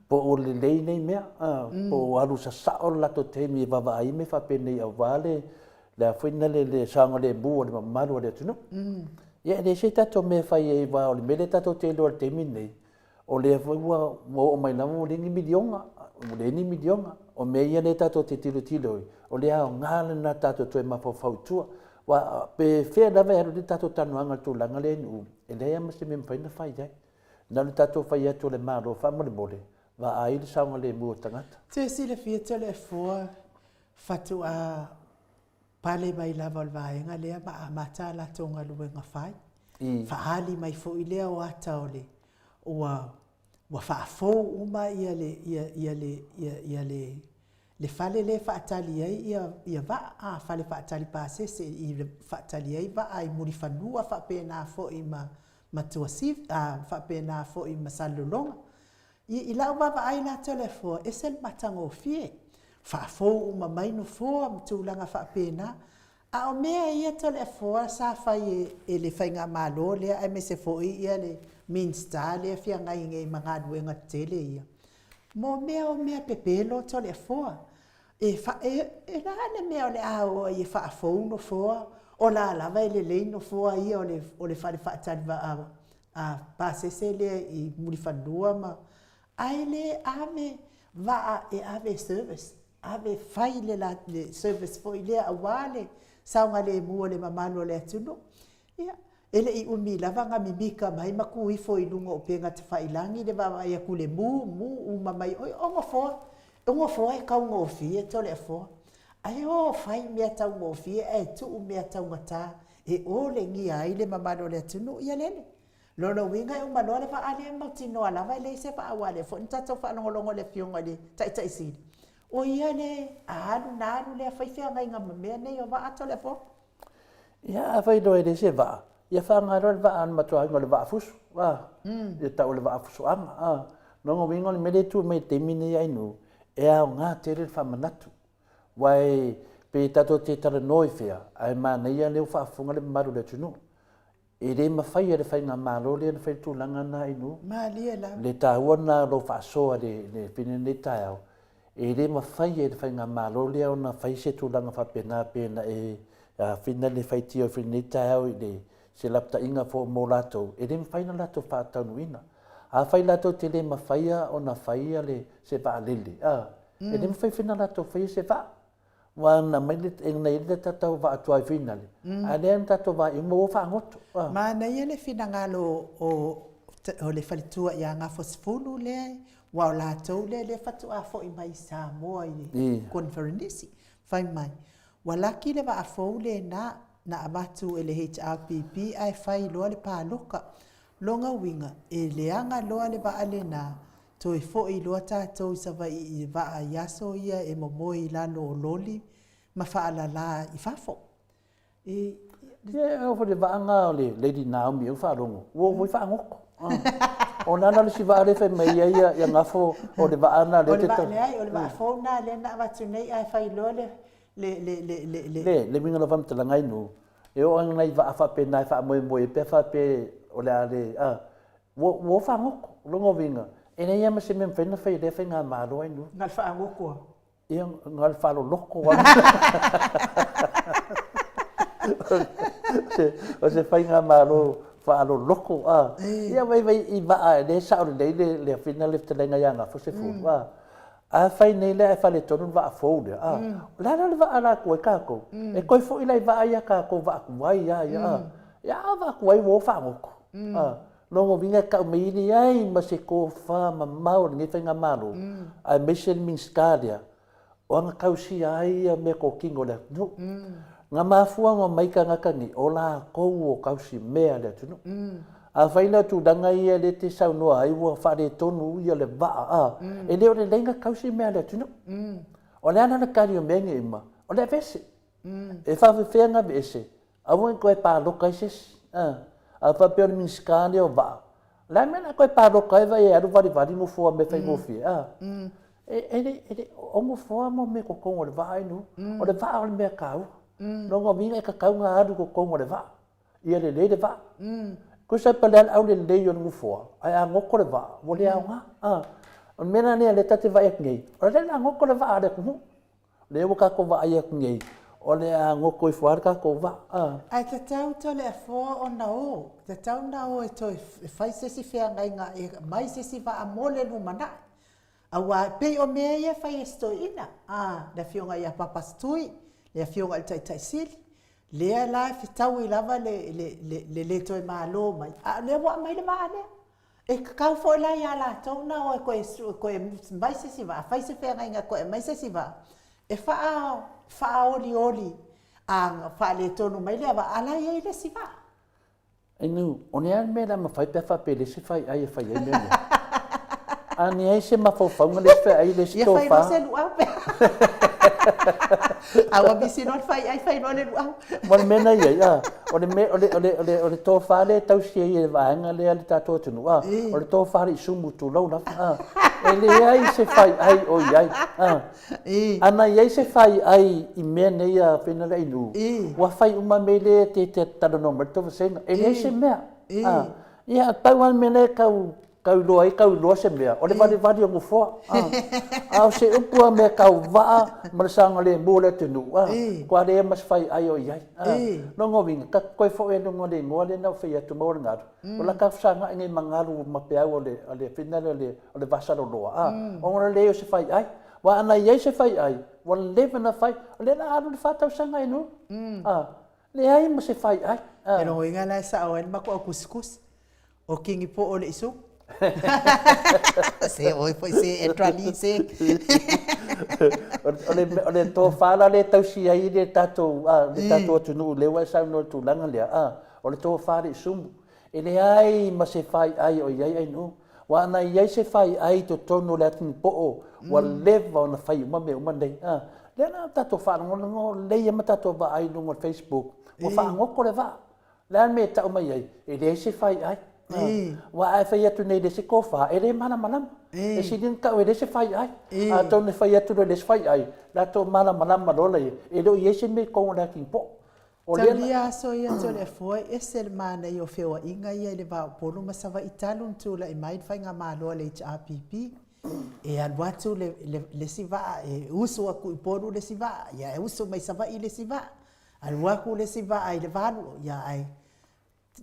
po o lelei nei mea, a, po o alu sasao le latou taimi e vaavaai ai mea faapenei aua le, le a foi lea le saogalemu o le mamalu o le atunuu. Ia, e leai se tatou mea e fai ai aua o le mea lea tatou te iloa i le taimi lenei, o lea foi ua oo mai lava ua leai ni miliona, ua leai ni miliona. O mea ia lea tatou te tilotilo ai, o le aoga lena tatou toe mafaufau i tua. Aua pe fea lava e alu i ai le tatou talanoaga i le tulaga lea i nuu, e leai lava ma se mea e mafai ona fai ai. Na o le tatou fai atu o le Malo faamolemole, vaai le saogalemu o tagata. Te silafia Toleafoa faatoa pale mai lava o le vaega lea ma amata a latou galuega fai. Faaali mai foi lea o ata o le ua ua faafou uma ia le ia ia le ia ia le le fale lea e faatali ai ia ia vaa, a fale faatali pasese i le faatali ai vaa i Mulifanua faapena foi ma ma Tuasivi, a faapena foi ma Salelologa. I, i lau vaavaai la Toleafoa, ese le matagofie, faafou uma mai nofoa ma tulaga faapena. A o mea ia Toleafoa sa fai e, e le faigamalo lea aemaise foi ia le Minisita lea e feagai nei ma galuega tetele ia, mo mea o mea pepelo Toleafoa. E, fa, e, e la le mea o le a o ai e faafou nofoa, o la lava e lelei nofoa ia o le, o le fale faatali vaa a pasese lea i Mulifanua ma ae le ave vaa e ave e service, ave fai le, la, le service foi lea aua le saogalemu o le mamalu o le atunuu. Ia, e le i umi lava na mimika mai ma tu ifo i luga o upega tafailagi le vaavaai atu i le mu, mu uma mai, oi, o nofoa, o nofoa e taugofie Toleafoa. Ae o fai mea taugofie ae tuu mea taugata e olegia ai le mamalu o le atunuu. Ia lele. Lona uiga e uma loa le vaa lea e mautinoa lava e leai se vaa aua o lea foi na tatou faalogologo i le afioga i le Taitai Sili, o ia le a alu na alu lea fai feagaiga ma mea nei o vaa Toleafoa. Ia afai loa e leai se vaa, ia faaaoga loa le vaa a le matuaaiga o le vaafusu, a, ia tau o le vaafusuaga, a. Lona uiga o le mea lea e tu mai i le taimi lenei Ainuu, e aoga tele le faamanatu. Aua e pei tatou te talanoa i fea, ae manaia lea ua faafofoga le mamalu o le atunuu. E le mafai e le faigamalo lea ona fai le tulaga lena Ainuu. Malie lava. Le taua lena o lou faasoa i le lenei taeao, e le mafai e le faigamalo lea ona fai se tulaga faapena pe na e fina le faitio i lenei taeao i le se lapataiga foi mo latou, e le mafai ona latou faataunuuina. Afai latou te le mafaia ona fai le se vaalele, a, e le mafai foi ona latou faia se vaa. Aua na aumai le, na i ai le tatou vaa tuai foi nale, a lea na tatou vaai uma ua faagoto. Manaia le finagalo o o le faletua ia Gafosefulu lea, aua o latou lea lea faatoa foi mai i Samoa i le koneferenisi. Fai mai, ua laki le vaa fou lena na avatu e le HRPP ae fai loa le paloka. Lona uiga, e leaga loa le vaa lena, toe foi loa tatou i Savaii i vaa i aso ia e momoe i lalo o loli ma faalala i fafo. E, Ia, o le vaa na o le Lady Naomi ea faalogo, ua oo foi faagoto. O le a la le isi vaa lea e fai mai ai ia Gafo o le vaa na lea te tau. O le vaa leai, o le vaa fou na lea na avatu nei ae fai loa le le le le le le. Le, le uiga o lau faamatalaga ai nuu, e oo lava i nai vaa faapena e faamoemoe ai pe a faapea o le a le, a, ua, ua faagoto. O lona uiga, e leai lava ma se mea e mafai ona fai e lea faigamalo ai nuu. Na o le faagoto lava. Ia, na o le faaloloko lava. O se faigamalo faaloloko, a. Ia vaivai i vaa e le sao lelei le le afina le fetalaiga ia Gafosefulu, a. Afai nei la e faaletonu le vaa fou lea, a, o le a la le vaa la atu ai tatou? E toe foi la i vaa ia tatou vaa tuai lava ia, a. Ia a vaa tuai ua o faagoto, a. Lona uiga e tau mai e leai ma se tofa mamao a lenei faigamalo, aemaise le Minisita lea, o ana tausia ai ia meatotino a le atunuu. Na mafua ona omai tagata nei, o latou o tausi mea a le atunuu. Afai la o tulaga ia lea e te saunoa ai ua faaletonu ia le vaa, a, e le o lelei ona tausi mea a le atunuu. O le a la le tali o mea nei uma? O le aveese. E faafefea ona aveese? Aua ne i toe palota ai se isi. A faapea o le Minisita lea o vaa, o le a le mea o le a toe palota ai vaai e alu valivali nofoa mea faigofie, a? E le, e le, o nofoa ma mea i totonu o le vaa inu. O le vaa o le mea taua. Lona uiga e tatau ona alu i totonu o le vaa, ia lelei le vaa. Tusa pe o le a le aulelei o le nofoa, ae a goto le vaa, ua le aoga. O le mea la lea o lea ta te vaai atu nei, o lea o le a goto le vaa a le atunuu. Lea ua tatou vaai atu nei, o le a goto ifo lava le tatou vaa. Ae tatau Toleafoa ona o, tatau ona o e toe fai se isi feagaiga e aumai se isi vaa mo le lumanai. Aua e pei o mea ia e fai e si toeaina, a, le afioga ia Papasitui, le afioga i le Taitai Sili, lea la e fetaui lava le, le, le, le le toe malo mai, a o lea ua aumai le vaa lea. E tatau foi la ia latou na o e toe, toe aumai se isi vaa, fai se feagaiga e toe aumai se isi vaa, e faa, faaolioli a faaletonu mai lea vaa, a la e i ai le isi vaa. Inu, o le a le mea la mafai pe a faapea e leai se faiai e fai ai mea nei? A leai se mafaufauga le isi faiai le isi Ia fai tofa. loa se luau pe a ua misi loa le faiai fai loa le luau. Ma le mea na i ai, a, o le mea, o le, o le, o le, o le tofa lea e tausi ai e le vaega lea le tatou atunuu, a, o le tofa le isumu tulou lava, a. E leai se faiai o i ai, a. Ana i ai se faiai i mea nei a Fena le Ainuu, ua fai uma mea lea e te talanoa mai le tou vasega. E leai se mea. Ia, pau lava le mea lea e tau tau iloa ai tau iloa se mea, o le valivali o nofoa. A o se upu lava mea tau vaa ma le saogalemu o le atunuu, matua leai ma se faiai o i ai. Lona uiga, ta te toe foi i luga o le igoa lea na ou fai atu, maua le galu. O la ta fesagai nei ma galu ma peau o le, o le, fina lea o le vasaloloa, ona o le leai o se faiai. Aua ana i ai se faiai, ua leva ona fai, o lea o le a alu le fa tausaga e nuu. A, leai ma se faiai. E logoina la e sao ai le matou au tusitusi, o Kini po o le Isu. Se oi foi se e trali se. O le tofa la lea e tausi ai le tatou, le tatou atunuu lea ua e saunoa i le tulaga lea, o le tofa le isumu. E leai ma se faiai o i ai Ainuu. Aua ana i ai se faiai i totonu o le atunuu ua leva ona fai uma mea uma nei. A, lea la tatou faalogologo lelei ai ma tatou vaai i luga o le Facebook, ua faagoto le vaa. O le a le mea e tau mai ai? E leai se faiai. Aua a e fai atu nei i le isi tofa, e le malamalama. E sili ona tau e leai se faiai. Atonu e fai atu loa e leai se faiai, latou malamalama loa laia, e le o i ai se mea i totonu o le atinae. O lea Taulia aso ia Toleafoa e ese le manaia o feoaiga ia i le va o Upolu ma Savaii talu ona tulai mai le faigamalo a le HRPP. E alu atu le, le, le isi vaa, e usu atu i Upolu le isi vaa, ia e usu mai Savaii le isi vaa, alu atu le isi vaa i le 8, ia ae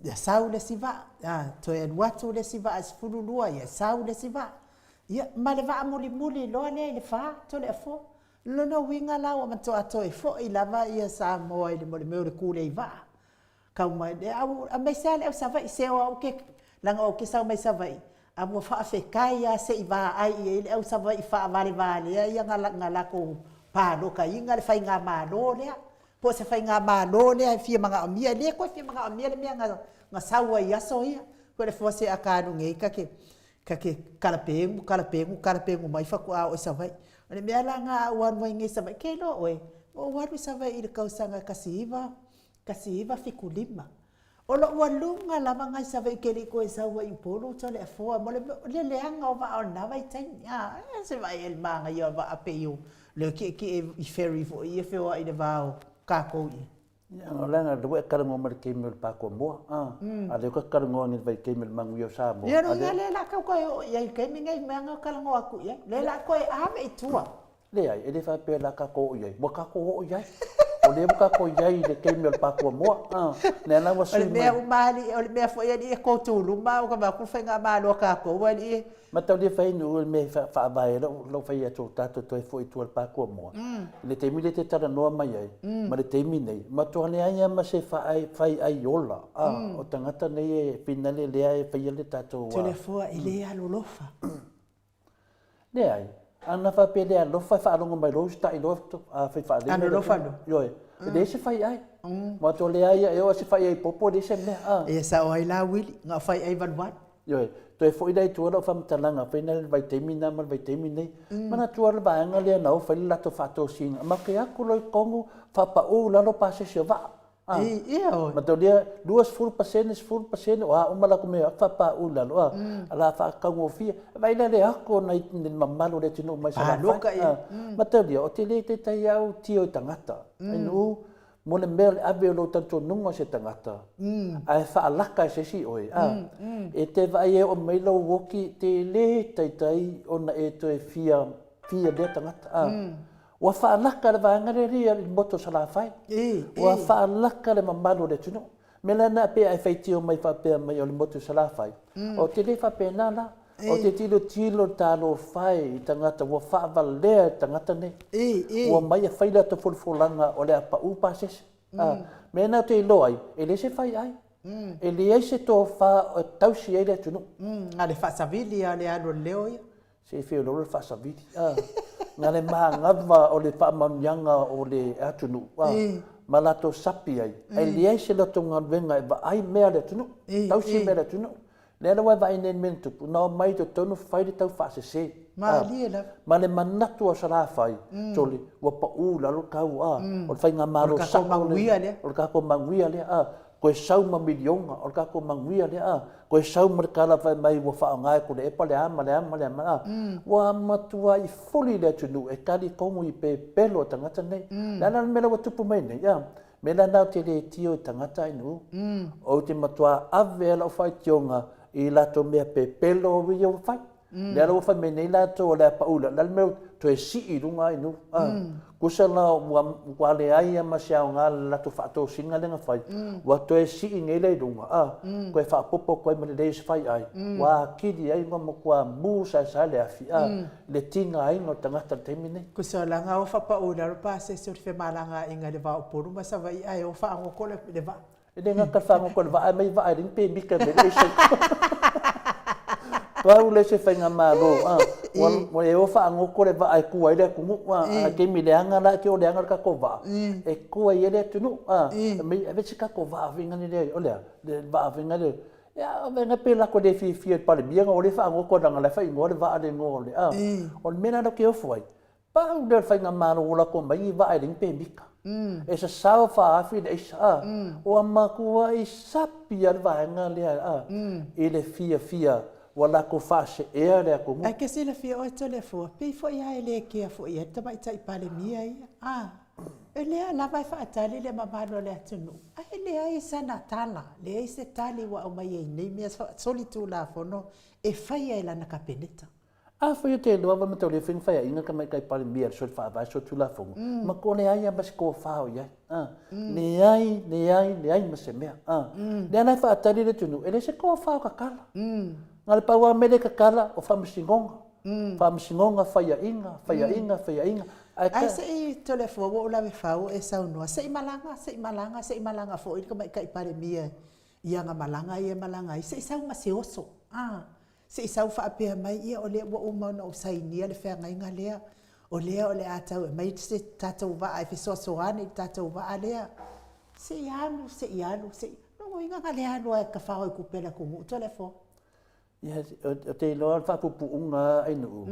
ia sau le isi vaa, a, toe alu atu le isi vaa i 12, ia sau le isi vaa. Ia, ma le vaa mulimuli loa lea i le 4, Toleafoa. O lona uiga la ua matuā toe fo'i lava ia Samoa i le mea o le kūlei vaa. Kau mai le au, aemaise lava le au Savaii, se o au ke, leaga ou te sau mai Savaii, a ua faafetai lava se i vaai i ai le au Savaii faavalevalea ia na latou palotaina le faigamalo lea. Po o se faigamalo lea e fia manaomia, e le toe fia manaomia le mea na sau ai i aso ia. Pei o le fua se a ta alu nei ta te ta te talapegu, talapegu, talapegu mai faatoa oo i Savaii. O le mea la lena a ou alu ai nei i Savaii, ke iloa ʻoe, na ou alu i Savaii i le tausaga 1975. O loʻu aluga lava lena i Savaii ou te le i toe sau ai i Upolu Toleafoa mo le le leaga o vaa o lena vaitaimi. A, se vaai i ai i le manaia o vaa pei o le tietie i ferry foi ia feoai i le va o tatou i. Ia, o leaga lea ua e talanoa mai i le taimi o le Pakomoa, a, a o lea ua ta talanoa nei i le vaitaimi o le manuia o Samoa. Ia, lea lea la tau toe oo i ai i le taimi nei, mea na talanoa atu i ai. Lea la toe ave i tua. Leai, e le faapea o le a tatou oo i ai. Ua tatou oo i ai. O lea ua tatou i ai i le taimi o le Pakomoa, a, lea la ua sui mai. O le mea uma alii, o le mea foi alii e kotuluma, ua ta vaai atu le faigamalo a tatou alii e. Mataulia fai nuu le mea e faavae ai lou fai atu tatou toe foi i tua i le Pakuamoa. I le taimi lea e te talanoa mai ai ma le taimi nei, matua leai lava ma se faiaiola o tagata nei e finale lea e faia le tatou. Toleafoa e le alolofa. Leai. Ana faapea e le alofa e faalogo mai loa usitai loa a fai faalele. Alolofa loa. Ioe. E leai se faiai. Matua leai e oo lava se faiai popo e leai se mea. E sao ai la Willy, na o faiai valuvalu. Ioe, toe foi la i tua lau faamatalaga, fai na le vaitaimi na ma le vaitaimi nei. Manatua le vaega lea na o fai le latou faatosina, matou te atu loa i totonu, faapauu i lalo pasese o vaa. A, Ioe. Mataulia, 20%, 10%, o a uma latou mea, faapauu i lalo, a, o le a faataugofie. Vaai la le ako nai le mamalu o le atunuu mai Salafai. Paloka ia. Mataulia, ou te le taitai au tio i tagata. Ai nuu, Mo le mea o le ave o lou talitonuga o se tagata, ae faalaka e se isi oe, a, e te vaai e oo mai lou oki, te le taitai ona e toe fia, fia lea tagata, a. Ua faalaka le vaega lea i le motu o Salafai. Ua faalaka le mamalu o le atunuu. Mea la lena pei a e faitio mai faapea mai o le motu o Salafai, ou te le faapena la. Ou te tilotilo talofa e i tagata ua faavalea e tagata nei. Ua omai e fai latou folafolaga o le a pau pasese. A, mea na ou te iloa ai, e leai se faiai. E leai se tofa e tausi ai le atunuu. Na o le faasavili lava o le alu o le leo ia. Se i feoloolo le faasavili. A, na o le manava o le faamanuiaga o le atunuu, a, ma latou sapi ai, ae leai se latou galuega e vaai mea a le atunuu, tausi mea a le atunuu. Lea la ua e vaai nei i le mea na tupu, na omai i totonu fai le taufaasese. Malie lava. Ma le manatu o Salafai, sole, ua pau i lalo le tau, a, o le faigamalo sao lea. O le tatou manuia lea, a, toe sau ma miliona, o le tatou manuia lea, a, toe sau ma le tala fai mai ua faaaoga e Tuilaepa le a ma le a ma le a, a. Ua matuai fuli le atunuu e talitonu i pepelo a tagata nei. O le a la le mea la ua tupu mai nei, a? Mea la lena ou te le tio i tagata ainu. Ou te matua ave lava lau faitioga i latou mea pepelo ia ua fai. Lea la ua fai mai nei latou o le a pau i lalo, o le a le mea ua toe sii i luga ainu. Tusa la ua matua leai lava ma se aoga i le latou faatosina lea na fai, ua toe sii nei la i luga, toe faaopoopo atu ai ma le leai o se faiai, ua atili ai ona matua mu saesae le afi, i le tigaina o le tagata i le taimi lenei. Tusa la na o faapau i lalo pasese o le femalagaaiga i le va o Upolu ma Savaii ae o faagoto le vaa. E le gata i le faagoto o le vaa, ae aumai vaa e leai ni pemita e mele ese ai. Pau lea o se faigamalo, a, ua e o faagoto le vaa e tua ai le atunuu, a, a o le taimi leaga la, te i ua leaga le tatou vaa, e tua i ai le atunuu, a, aumai, ave se tatou vaa foi lea, o le a? Le vaa foi lea, Ia, vaai pe latou le fiafia i le Palemia ona o lea e faagoto leaga o la e faaigoa le vaa i le igoa o le a. O le mea lena ou te ofo ai, pau lea o le faigamalo ua latou aumai ni vaa e leai ni pemita. E sasao faaafi le aisa a. Ua matuai sapi lava le vaega lea a i le fiafia ua latou faaseea le atunuu. Ae ke silafia oe Toleafoa, pei foi lava e le kea foi i ai le Tamaitai Palemia ia. A, o lea lava e faatali le mamalu o le atunuu. Ae leai sana tala, leai se tali ua aumaia i nei mea solitulafono e faia e lana Kapeneta. Afai ou te iloa ua mataulia foi ni faiaiga Tamaitai Palemia i le soli faavae solitulafono, matua leai lava ma se tofa o i ai. Leai, leai, leai ma se mea. Lea la e faatali le atunuu, e leai se tofa o tatala. Na o le pau lava mea lea e tatala, o faamasinoga. Faamasinoga, faiaiga, faiaiga, faiaiga. Ae se i Toleafoa ua ou lave fau o e saunoa, se i malaga, se i malaga, se i malaga foi le Tamaitai Palemia i ana malaga ia e malaga ai, se i sau ma se oso, a, se i sau faapea mai, ia o lea ua uma ona ou sainia le feagaiga lea, o lea o le a tau e aumai se tatou vaa e fesoasoani i le tatou vaa lea. Se i alu, se i alu, se i, lona uiga na le alu lava e tafao i tupe a le atunuu Toleafoa. Ou te iloa o le faapuupuuga a Ainuu,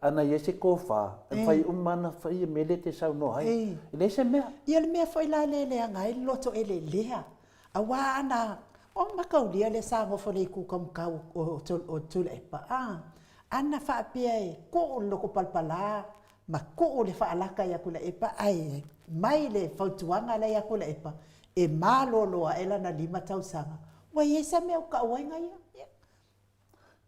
ana i ai se tofa, e mafai uma lava ona fai ia mea lea e te saunoa ai. E leai se mea. Ia o le mea foi la lea e leaga ai le loto elelea, aua ana, o mataulia lea sa nofo i le itu taumatau o Tuilaepa, a, ana faapea e tuu le loto palapala ma tuu le faalata ia Tuilaepa ae mai le fautuaga lea ia Tuilaepa e malolo ae lana 5 tausaga, ua i ai sa mea o tau ai na ia. Ia.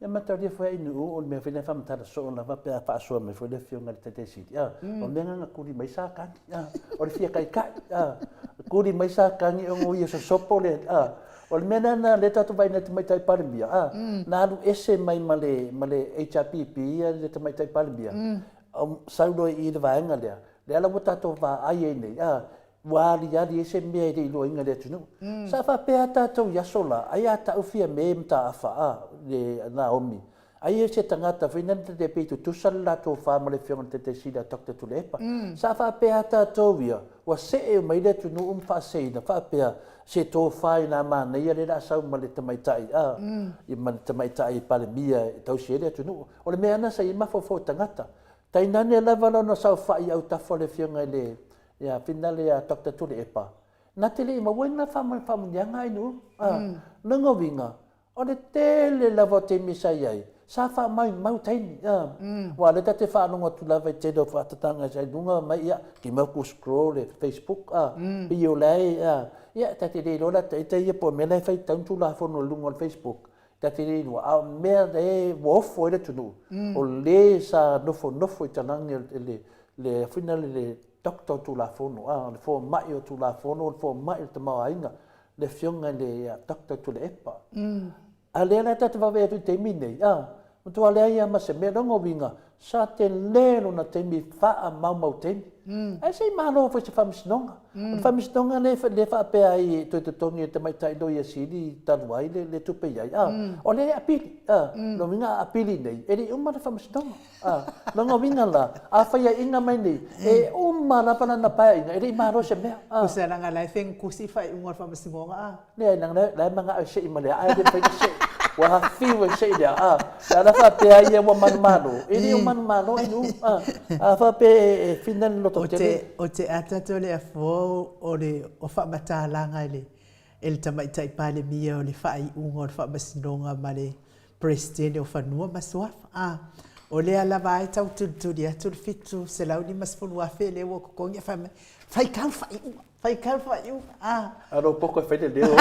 Ia mataulia foi Ainuu o le mea foi lea e faamatala soo lava pe a faasoa mai foi le Afioga i le Taitai Sili, a, o le mea lena na tuli mai Satani, a, o le fia taitai, a, tuli mai Satani ona o ia sosopo le, a, o le mea lena lea tatou vaai nei i le Tamaitai Palemia, a, na alu ese mai ma le, ma le HRPP ia le Tamaitai Palemia, sau loa i i le vaega lea, lea la ua tatou vaai ai nei, a, ua aliali ai se mea e le i iloaina e le atunuu. Sa faapea lava tatou i aso la, ai a tau Fiame Mataafa, a, le Naomi, ai se tagata foi lea pei tutusa le latou fa ma le Afioga i le Taitai Sili a Doctor Tuilaepa. Sa faapea lava tatou ia, ua see uma ai le atunuu ma faaseseina, faapea, se tofa ina manaia lea o le a sau ma le tamaitai, a, ma le tamaitai Palemia e tausi ai le atunuu. O le mea lava lena sa i ai mafaufau o tagata. Tainane lava lona saofai i autafa o le Afioga i le ia Finale ia Doctor Tuilaepa, na te le i maua ni faamanuiaga ai nuu. Lona uiga, o le tele lava o taimi sa i ai, sa faamaumau taimi. Aua o lea ta te faalogo atu lava i le tele o faatatauga sa i luga mai, ia, ki mau ku scroll le Facebook, pei o la e, ia, ta te le iloa la ita ia po o le mea la e fai tatau ni Tulafono i luga o le Facebook, ta te le iloa, a o mea e ua ofo ai le atunuu, o le sa nofonofo i talaane o le, le, foi lea le Doctor o Tulafono, a, o le fomai o Tulafono, o le fomai o le tamaoaiga, le Afioga i le Doctor Tuilaepa. A o lea la ta te vaavaai atu i le taimi lenei, a, Matua leai lava ma se mea. Lona uiga, sa tele lona taimi faamaumau taimi. Ae se i malo foi i se faamasinoga. O le faamasinoga lea e faapea ai e toe totogi e le tamaitai loia sili talu ai le tupe i ai, a, o lea e apili. Lona uiga a apili nei, e le i uma le faamasinoga. A, lona uiga la, a faiaina mai nei, e uma lava lana paeaiga e le i malo se mea. Tusa leaga la e fegutusi le faaiuga o le faamasinoga a. Leai, leaga la e manao e sei ma le aa e le mafai ona sei. Ua afiu e sei le aa. Le ala faapea ai ia ua manumalo. E le o manumalo i nuu. A faapea e fina le lototele. O te ata te o le afua o le o faamatalaga e le e le Tamaitai Palemia o le faaiuga o le Faamasinoga ma le Peresetene o Fanua ma Suafa. A, o lea lava e tau tulituli atu le $750,000 lea ua totogi ae fai mai, faitau le faaiuga, faitau le faaiuga. A. A lou poto e fai le leo.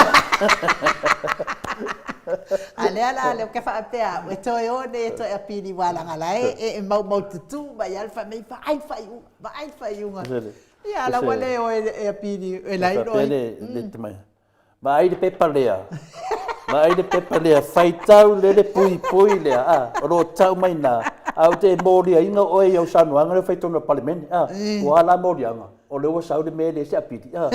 A lea la lea ou te faapea au, e toe o nei e toe apili aua leaga la e e maumaututu mai lava le fai mai, vaai le faaiuga, vaai le faaiuga. Ia a la ua le o e apili, e la e iloa ai. Vaai le pepa lea. Vaai le pepa lea, faitau le le puipui lea, a, o lo o tau mai i ina, ae ou te moliaina oe i au saunoaga lea ua fai i totonu o le Palemene, a, ua a la moliaga? O lea ua sau le mea e leai se apili, a.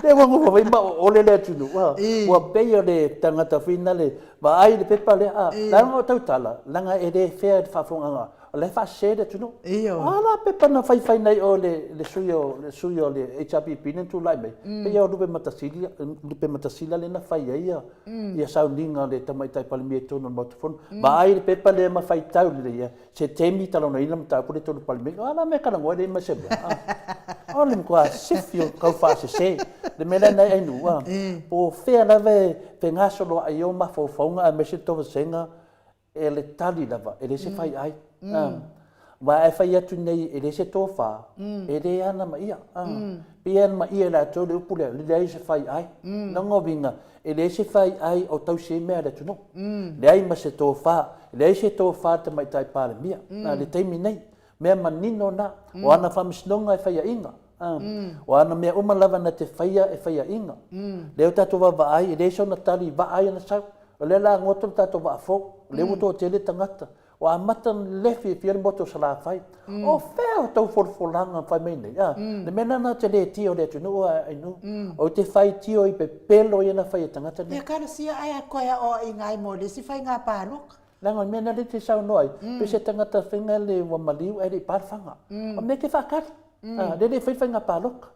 Lea ua nofo foi ma oole le atunuu, a, ua pei o le tagata foi lea, vaai le pepa lea, a, leaga o tautala, leaga e le fair i le faafofogaaga O la e faasese le atunuu. Ioe. O a la pepa na faifai nei i o le le sui o le sui o le HRPP lea na tulai mai, pei lava o Lupematasila Lupematasila lea na fai ai ia ia sauniga a le Tamaitai Palemia i totonu o le Maota Fono. Vaai le pepa lea ma faitau lelei ia, se taimi talanoaina le mataupu lea i totonu o le Palemene. O a la mea e talanoa ai leai ma se mea, a? O le matua sifi o tau faasese. Le mea lea nai Ainuu, a, po o fea lava e fegasoloai ai ou mafaufauga aemaise le tou vasega E le tali lava, e leai se fai ai. Aua a e fai atu nei e leai se tofa, e le ana ma ia. Pei e ana ma ia e latou le upu lea, e leai se fai ai. Lona uiga, e leai se fai ai o tausi ai mea a le atunuu. Leai ma se tofa, leai se tofa a le Tamaitai Palemia i le taimi nei. Mea manino na, o ana faamasinoga e faiaina. O ana mea uma lava na te faia e faiaina. Lea ua tatou vaavaai, e leai sona tali i vaa ia na sau. O lea la goto le tatou vaa fou, o lea ua toatele tagata, ua amata ona le fiafia le motu o Salafai. O fea o tou folafolaga na fai mai nei? A, le mea lena ou te le tio i le atunuu a Ainuu. Ou te faitio i pepelo ia na fai e tagata nei. Ia talosia ae a toe aoaiga ai mo le isi faiga palota. Leaga o le mea lena lea e te saunoa ai, pei se tagata faiga le ua maliu ae le i pa le faga. O le mea e te faatali, a, lea e le i fai le faiga palota.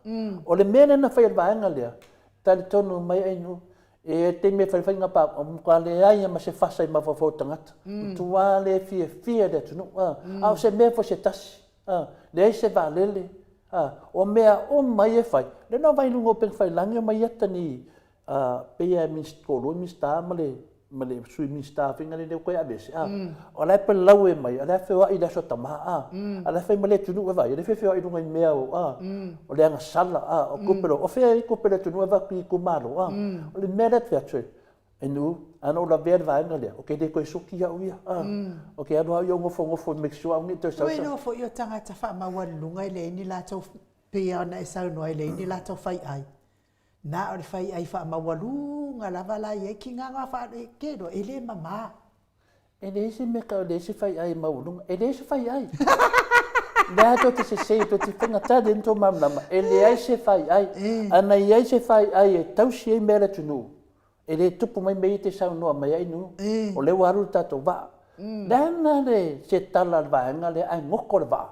O le mea lea na fai e le vaega lea, talitonu mai Ainuu, E i ai taimi e fai faiga palota, ua matua leai lava ma se fasa i mafaufau o tagata. Matua le fiafia le atunuu, a, a o se mea foi se tasi, a, leai se vaalele, a, o mea uma ia e fai, lea na vaai i luga o upega tafailagi omai ata ni, a, pei lava e toalua Minisita ma le ma le Sui Minisita foi lea ua toe aveese, a, o la e palaue mai, o la e feoai i le Aso Tama, a, a o la e fai mai le atunuu e vaai, o lea e feofeoai i luga i mea o, a, o le agasala, a, o tupe, o fea e i ai tupe a le atunuu e avatu i itumalo, a. O le mea lea ou te fai atu ai, Ainu, ana ou lavea i le vaega lea, ou te le toe suki au ia, a. Ou te alu lava au ia ou nofonofo e make sure aua ne i toe sau sa. Ua iloa foi o tagata faamaualuluga e leai ni latou, pei lava ona e saunoa e leai ni latou faiai. Na o le faiai faamaualuga lava la i ai kinaga ke iloa e le mama. E leai se mea tau leai se faiai maualuga. E leai se faiai. Lea tou te sese, tou te faigata le tou malamalama. E leai se faiai. Ana i ai se faiai e tausi ai mea a le atunuu, e le tupu mai mea ia e te saunoa mai ai Nuu. O lea ua alu le tatou vaa. Leaga le se tala a le vaega lea ae goto le vaa.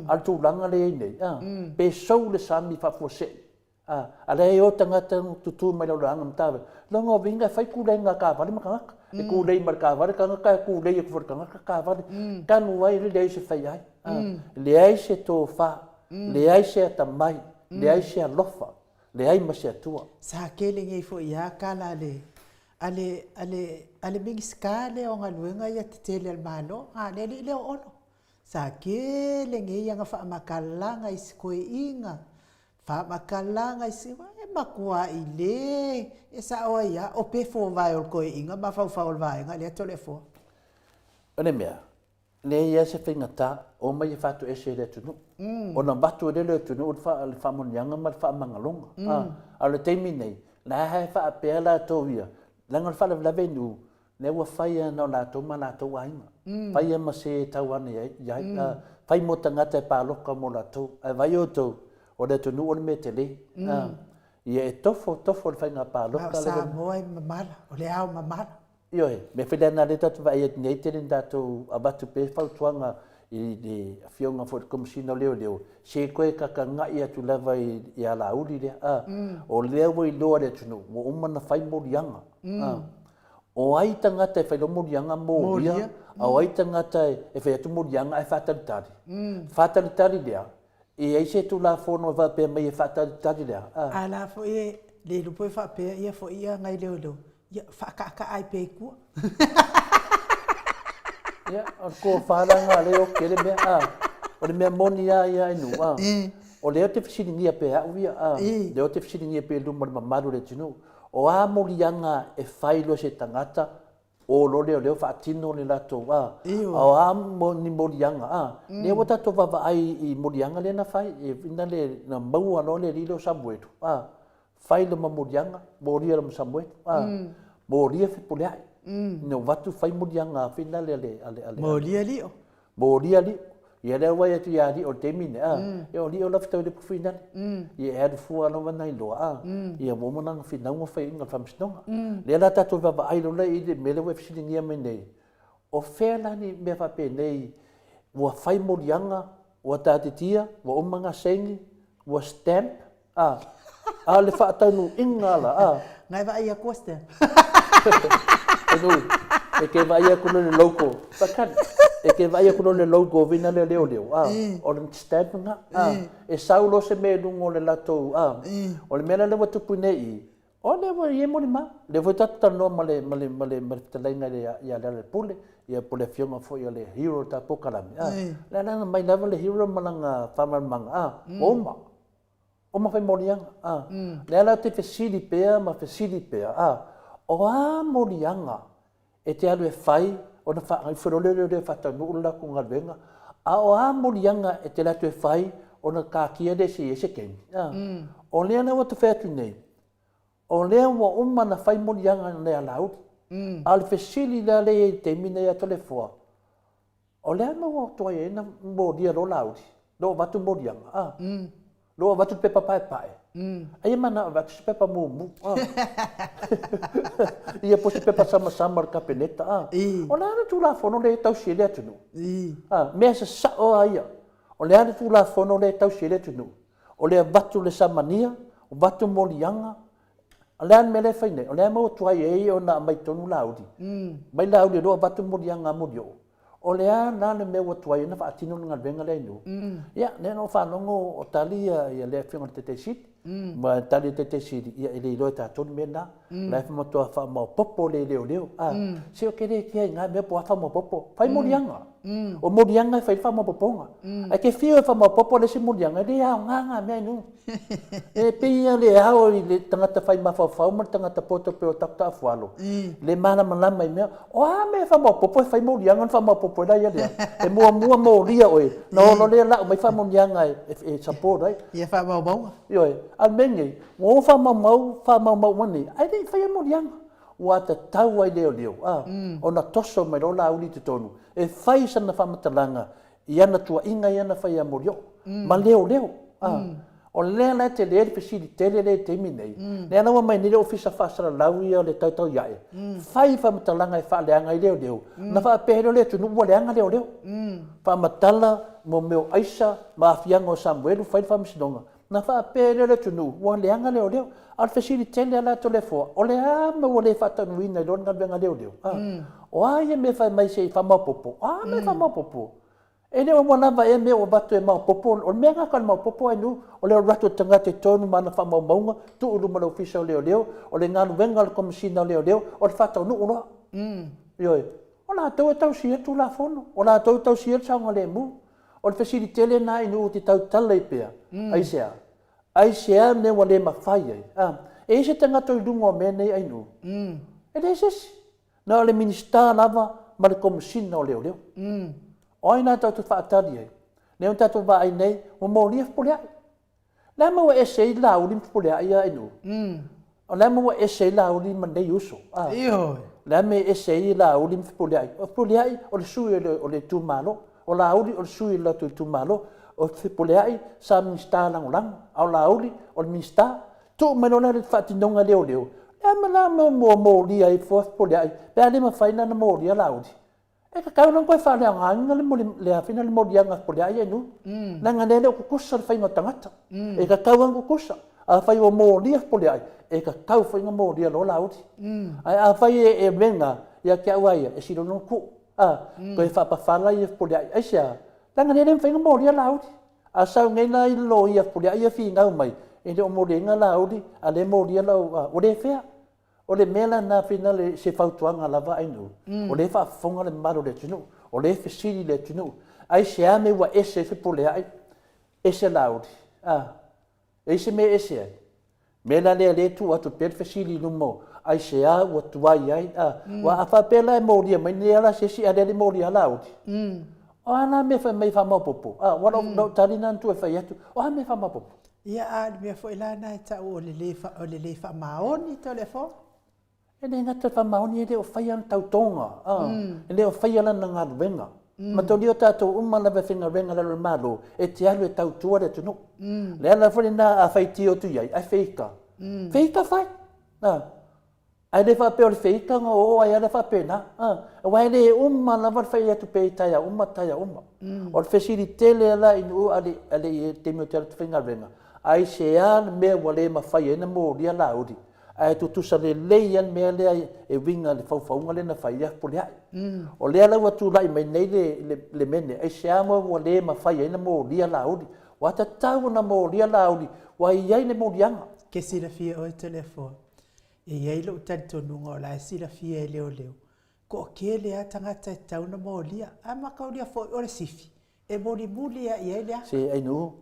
A o le tulaga lea e i ai nei, pe sou le sami faafuasei, A, a lea e o tagata tutū mai lau laga matavela. Loga o vinga e fai kuleiga a kavale ma tagata. E kulei ma le kavale tagata e kulei atu foi le tagata kavale. Tanu ai le leai se fai ai. A, leai se tofa, leai se atamai, leai se alofa, leai ma se Atua. Sa tele nei foi a tala a le a le a le a le Minisita lea o Galuega ia tetele a le Malo, a le alii lea o Olo. Sa tele nei ana faamatalaga i si toeaina Faamatalaga i se e matuai le e sao ai a o pe fovae o le toeaina mafaufau o le vaega lea Toleafoa. O le mea, leai lava se faigata, omai e faatoese i le atunuu. Ona avatu ai lea e le atunuu le faamanuiaga ma le faamagaloga. A o le taimi nei, la e faapea latou ia, leaga o le faalavelave i nuu, Lea ua fai lava na o latou ma latou aiga. Fai lava ma se e tau ane i ai, fai mo tagata e paloka mo latou. Ae vaai outou, o le atunuu o le mea tele. Ia e tofo, tofo le faiga palota. A o Samoa e mamala, o le ao mamala. Ioe, mea foi lea na lea tatou te vaai atu nei, tele ina tatou avatu pea fautuaga i le Afioga foi i le Komesina o Leoleo, se toe kakaga'i atu lava i alauli lea, a, o lea ua iloa e le atunuu, ua uma ona fai moliaga, a. O ai tagata e fai loa moliaga molia, a o ai tagata e fai atu moliaga ae faatalitali? Faatalitali lea, e i ai se Tulafono e faapea mai e faatalitali lea? A. A la foi e le iloa po e faapea ia foi ia nai leoleo, ia faakaakaa ai pea i tua. Ia, o le tofa la lena lea e oti ai le mea, a. O le mea moni lava ia Ainuu, a. O lea ou te fesiligia pea e au ia, a. Lea ou te fesiligia pea i luma o le mamalu o le atunuu. O a moliaga e fai loa e se tagata, o loa leoleo faatino le latou a, a o a ni moliaga a, lea ua tatou vaavaai i moliaga lea na fai, ina le na maua loa le alii lea o Samuelu a, fai loma moliaga, molia loma Samuelu a, molia Fepuleai, ina ua avatu fai moliaga foi lale a le a le a le Molia Lio. Molia Lio. Ia lea ua atu ia Lio i le taimi nei, a, ia o Lio la fetau i le pufinale. Ia e alu fua lava na iloa, a, ia ua uma lana finauga faiaina o le faamasinoga. Lea la tatou vaavaai loa i le mea lea ua e fesiligia mai nei, o fea la ni mea faapenei ua fai moliaga, ua taatitia, ua uma ona saini, ua stamp, A, a o le faataunuuina la, a. Ngai vaai atu stamp. Enu, e ke vaai atu loa le logo, faatali, e ke vaai atu loa le logo vina lea leoleo, a, o le stamp lena, a, e sau loa se mea i luga o le latou, a, o le mea la lea ua tupu nei i i, O lea ua i ai molimau. Lea foi tatou talanoa ma le, ma le, ma le, ma le fetalaiga i le, ia Lealailepule, ia po o le afioga foi o le hero o le tatou polokalame, a, lea la na aumai lava le hero ma lana faamalamalamaga, a, ua uma. Uma fai moliaga, a. Lea la ou te fesili pea ma fesili pea, a, o a moliaga e te alu e fai ona faagaifo loa lea e faataunuu le latou galuega, a o a moliaga e te alu atu e fai ona taatia lea se i ai se taimi, a. O lea la ua ta fai atu nei, o lea ua uma ona fai moliaga i nai alauli. A o le fesili la lea e i ai i le taimi lenei ia Toleafoa, O le a le mea ua tuai ai ona molia loa Laauli, lea ua avatu moliaga, a? Lea ua avatu le pepa paepae. Ai e manao e avatu se pepa mumu, a? Ia po o se pepa samasama o le Kapeneta, a? O le a le Tulafono lea e tausi ai le atunuu? A, mea sasao lava ia. O le a le Tulafono lea e tausi ai le atunuu? O le avatu o le samania, avatu moliaga, O le a le mea lea e fai nei? O le a le mea ua tuai ai ona aumai tonu Laauli? Mai Laauli o lea ua avatu moliaga a Molioo. O le a la le mea ua tuai ai ona faatino le galuega lea i nuu? Ia, lea na ou faalogo o tali ia le Afioga i le Taitai Sili. Ma e tali le Taitai Sili, ia e le iloa e tatou le mea lena. O la e matua faamaopoopo le leoleo. A, se ou te le kea i na mea po o a faamaopoopo. Fai moliaga. O moliaga e fai ai le faamaopoopoga. Ae te fiu e faamaopoopo le isi moliaga, e le aoga na mea i nuu. E pei lava le ao i le tagata fai mafaufau ma le tagata poto pei o Dr. Afualo, le malamalama i mea, o a mea e faamaopoopo e fai moliaga ona faamaopoopo ai laia lea. E muamua molia oe, ona oo loa lea lau mai faamanuiaga e support ai. Ia faamaumauga. Ioe. A o le mea lenei, ua ou faamaumau, faamaumau uma nei, ae le i faia moliaga. Ua tatau lava i leoleo, a, ona toso mai loa Laauli i totonu e fai sana faamatalaga i ana tuuaiga ia na fai ia Molioo ma leoleo. A, o lea la e tele le fesili tele lea i le taimi nei, lea la ua aumai nei le Ofisa Faasalalau ia o le Tautauiae, fai faamatalaga e faaleaga ai leoleo, ona faapea ai lea o le atunuu ua leaga leoleo. Faamatala mo mea o aisa ma aafiaga o Samuelu, fai le faamasinoga, Ona faapea lea o le atunuu, ua leaga leoleo. A o le fesili tele lava la Toleafoa, o le a le mea ua le faataunuuina ai loa le galuega leoleo? A, o a ia mea e fai mai se i faamaopoopo? O a mea e faamaopoopo? E le o ua lava ea mea ua avatu e maopoopo? O le mea lena o le maopoopo ainu, o le alu atu o le tagata i totonu ma ana faamaumauga, tuu i luma o le Ofisa o Leoleo, o le galuega a le Komesina o Leoleo, o le faataunuu loa. Ioe. O latou e tausia le Tulafono, o latou e tausia le saogalemu. O le fesili tele lena i nuu ou te tautala ai pea, aisea? Aisea mea ua le mafai ai? A, e i ai se tagata o i luga o mea nei ainuu? E leai se isi. Na o le Minisita lava ma le Komesina o Leoleo. O ai la tatou te faatali ai? Lea ua tatou vaai nei, ua molia Fepuleai. Le a mea ua ese ai Laauli ma Fepuleai ia ainuu? O le a mea ua ese ai Laauli ma lenei uso? A. Ioe. O le a mea e ese ai Laauli ma Fepuleai? O Fepuleai o le sui o le itumalo. O Laauli o le sui o le latou itumalo. O Fepuleai sa Minisita Lagolago, a o Laauli o le Minisita. Tuu mai loa la le faatinoga leoleo, o le a mea la ua molia ai fua Fepuleai pe a le mafai la ona molia Laauli? E tatau la ona toe faaleaogaina le a foi le moliaga a Fepuleai ia i leaga o lea e le o tutusa le faiga o tagata. E tatau lava ona tutusa. Afai ua molia Fepuleai, e tatau foi ona molia loa Laauli. Ae afai e mea ia te au lava ia, e sili ona tuu, toe faapafala Fepuleai. Aisea? Leaga o lea e le mafai ona molia Laauli. A sau nei la le loia a Fepuleai ia finau mai, e le o moliaina Laauli, a o lea e molia lau… ua le fair. O le mea la lena finale, se fautuaga lava Ainuu, o lea e faafofoga le mamalu o le atunuu, o lea e fesili le atunuu, aisea le mea ua ese ai Fepuleai, ese Laauli? A, e i ai se mea e ese ai? O le mea la lea o lea e tuu atu pea le fesili i luma, aisea ua tuai ai? A, aua a faapea la e molia mai nei lava la se isi ae o lea e le i molia lava Laauli, o a la mea e fai mai e faamaopoopo? A, aua o lau tali lena na tuu e fai atu, o a mea e faamaopoopo? Ia, a o le mea foi la lena e tau o le le faamaoni Toleafoa. E le gata i le faamaoni, e le o faia ana tautoga, e le o faia lana galuega. Mataulia o tatou uma lava e faigaluega i lalo o le Malo, e te alu e tautua le atunuu. O le ala foi lena a faitio atu i ai, ae feika, feika fai. Ae le faapea o le feika ona o ai lava lea faapena. Aua e le uma lava le fai atu pea i taeao uma taeao uma. O le fesili tele lava la i nuu a le i taimi ou te alu atu faigaluega, aisea le mea ua le mafai ai ona molia Laauli ae tutusa lelei lava le mea lea e uiga i le faufauga lea na fai ia Fepuleai. O lea la ua tulai mai nei le mea lenei, aisea mea ua le mafai ai ona molia Laauli? Ua tatau ona molia Laauli, ua i ai le moliaga. Ke silafia oe Toleafoa, E i ai lou talitonuga o la e silafia e leoleo, toatele lava tagata e tatau ona molia. Ae mataulia foi, o le sifi, e mulimuli lava i ai le ata. Se Ainuu,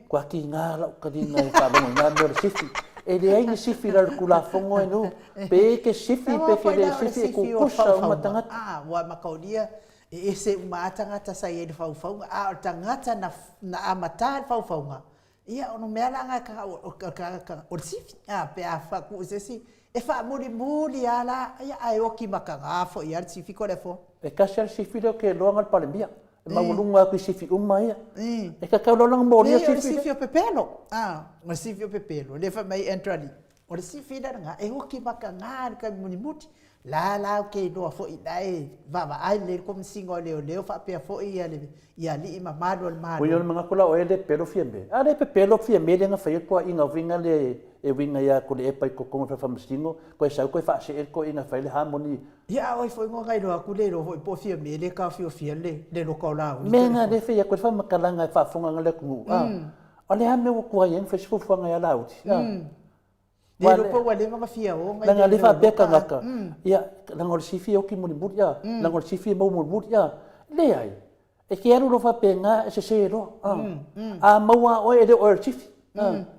ua tiga lau taliga e faalogo i na mea o le sifi. E leai ni sifi i lalo o le Tulafono Ainuu. Pe e te sifi pe e te le sifi, e tutusa uma tagata. Ua mataulia, e ese uma lava tagata sa i ai i le faufauga, a o le tagata na amata le faufauga, Ia, o le mea la lena o le o le sifi, a, pe a faatu i se isi, e faamulimuli lava la, ia, ae oti mataga foi lava le sifi Toleafoa. E tasi lava le sifi lea ou te iloa na o le Palemia. E maualuga atu i sifi uma ia. E tatau loa la ona molia le sifi lea. Leai, o le sifi o pepelo. A, o le sifi o pepelo, lea fai mai Andrew Alii, O le sifi la lena, e oti mataga le taimi mulimuli. La la ou te iloa foi la e vaavaai lelei le Komesina o Leoleo faapea foi ia alii ma malu o le Malo. Oi o le manatu la o oe e le pepelo Fiame. A le pepelo Fiame lea na faia le toaiga uiga lea e uiga ia Tuilaepa i totonu o le fale faamasino, toe sau toe faasee le toeaina e fai le harmony. Ia a o ai foi na iloa atu le iloa foi po o Fiame lea e taofiofia le loka o Laauli. Mea na lea e fai atu ai le faamatalaga e faafofoga le atunuu. O le a le mea ua tuai ai ona fai se fuafuaga ia Laauli? Le iloa po ua leva ona fia o Leaga lea faapea tagata, ia, leaga o le sifi e oti mulimuli, a, leaga o le sifi e maua mulimuli, a. Leai, e te alu loa faapena e sese loa, a. A maua lava oe e le o oe o le sifi.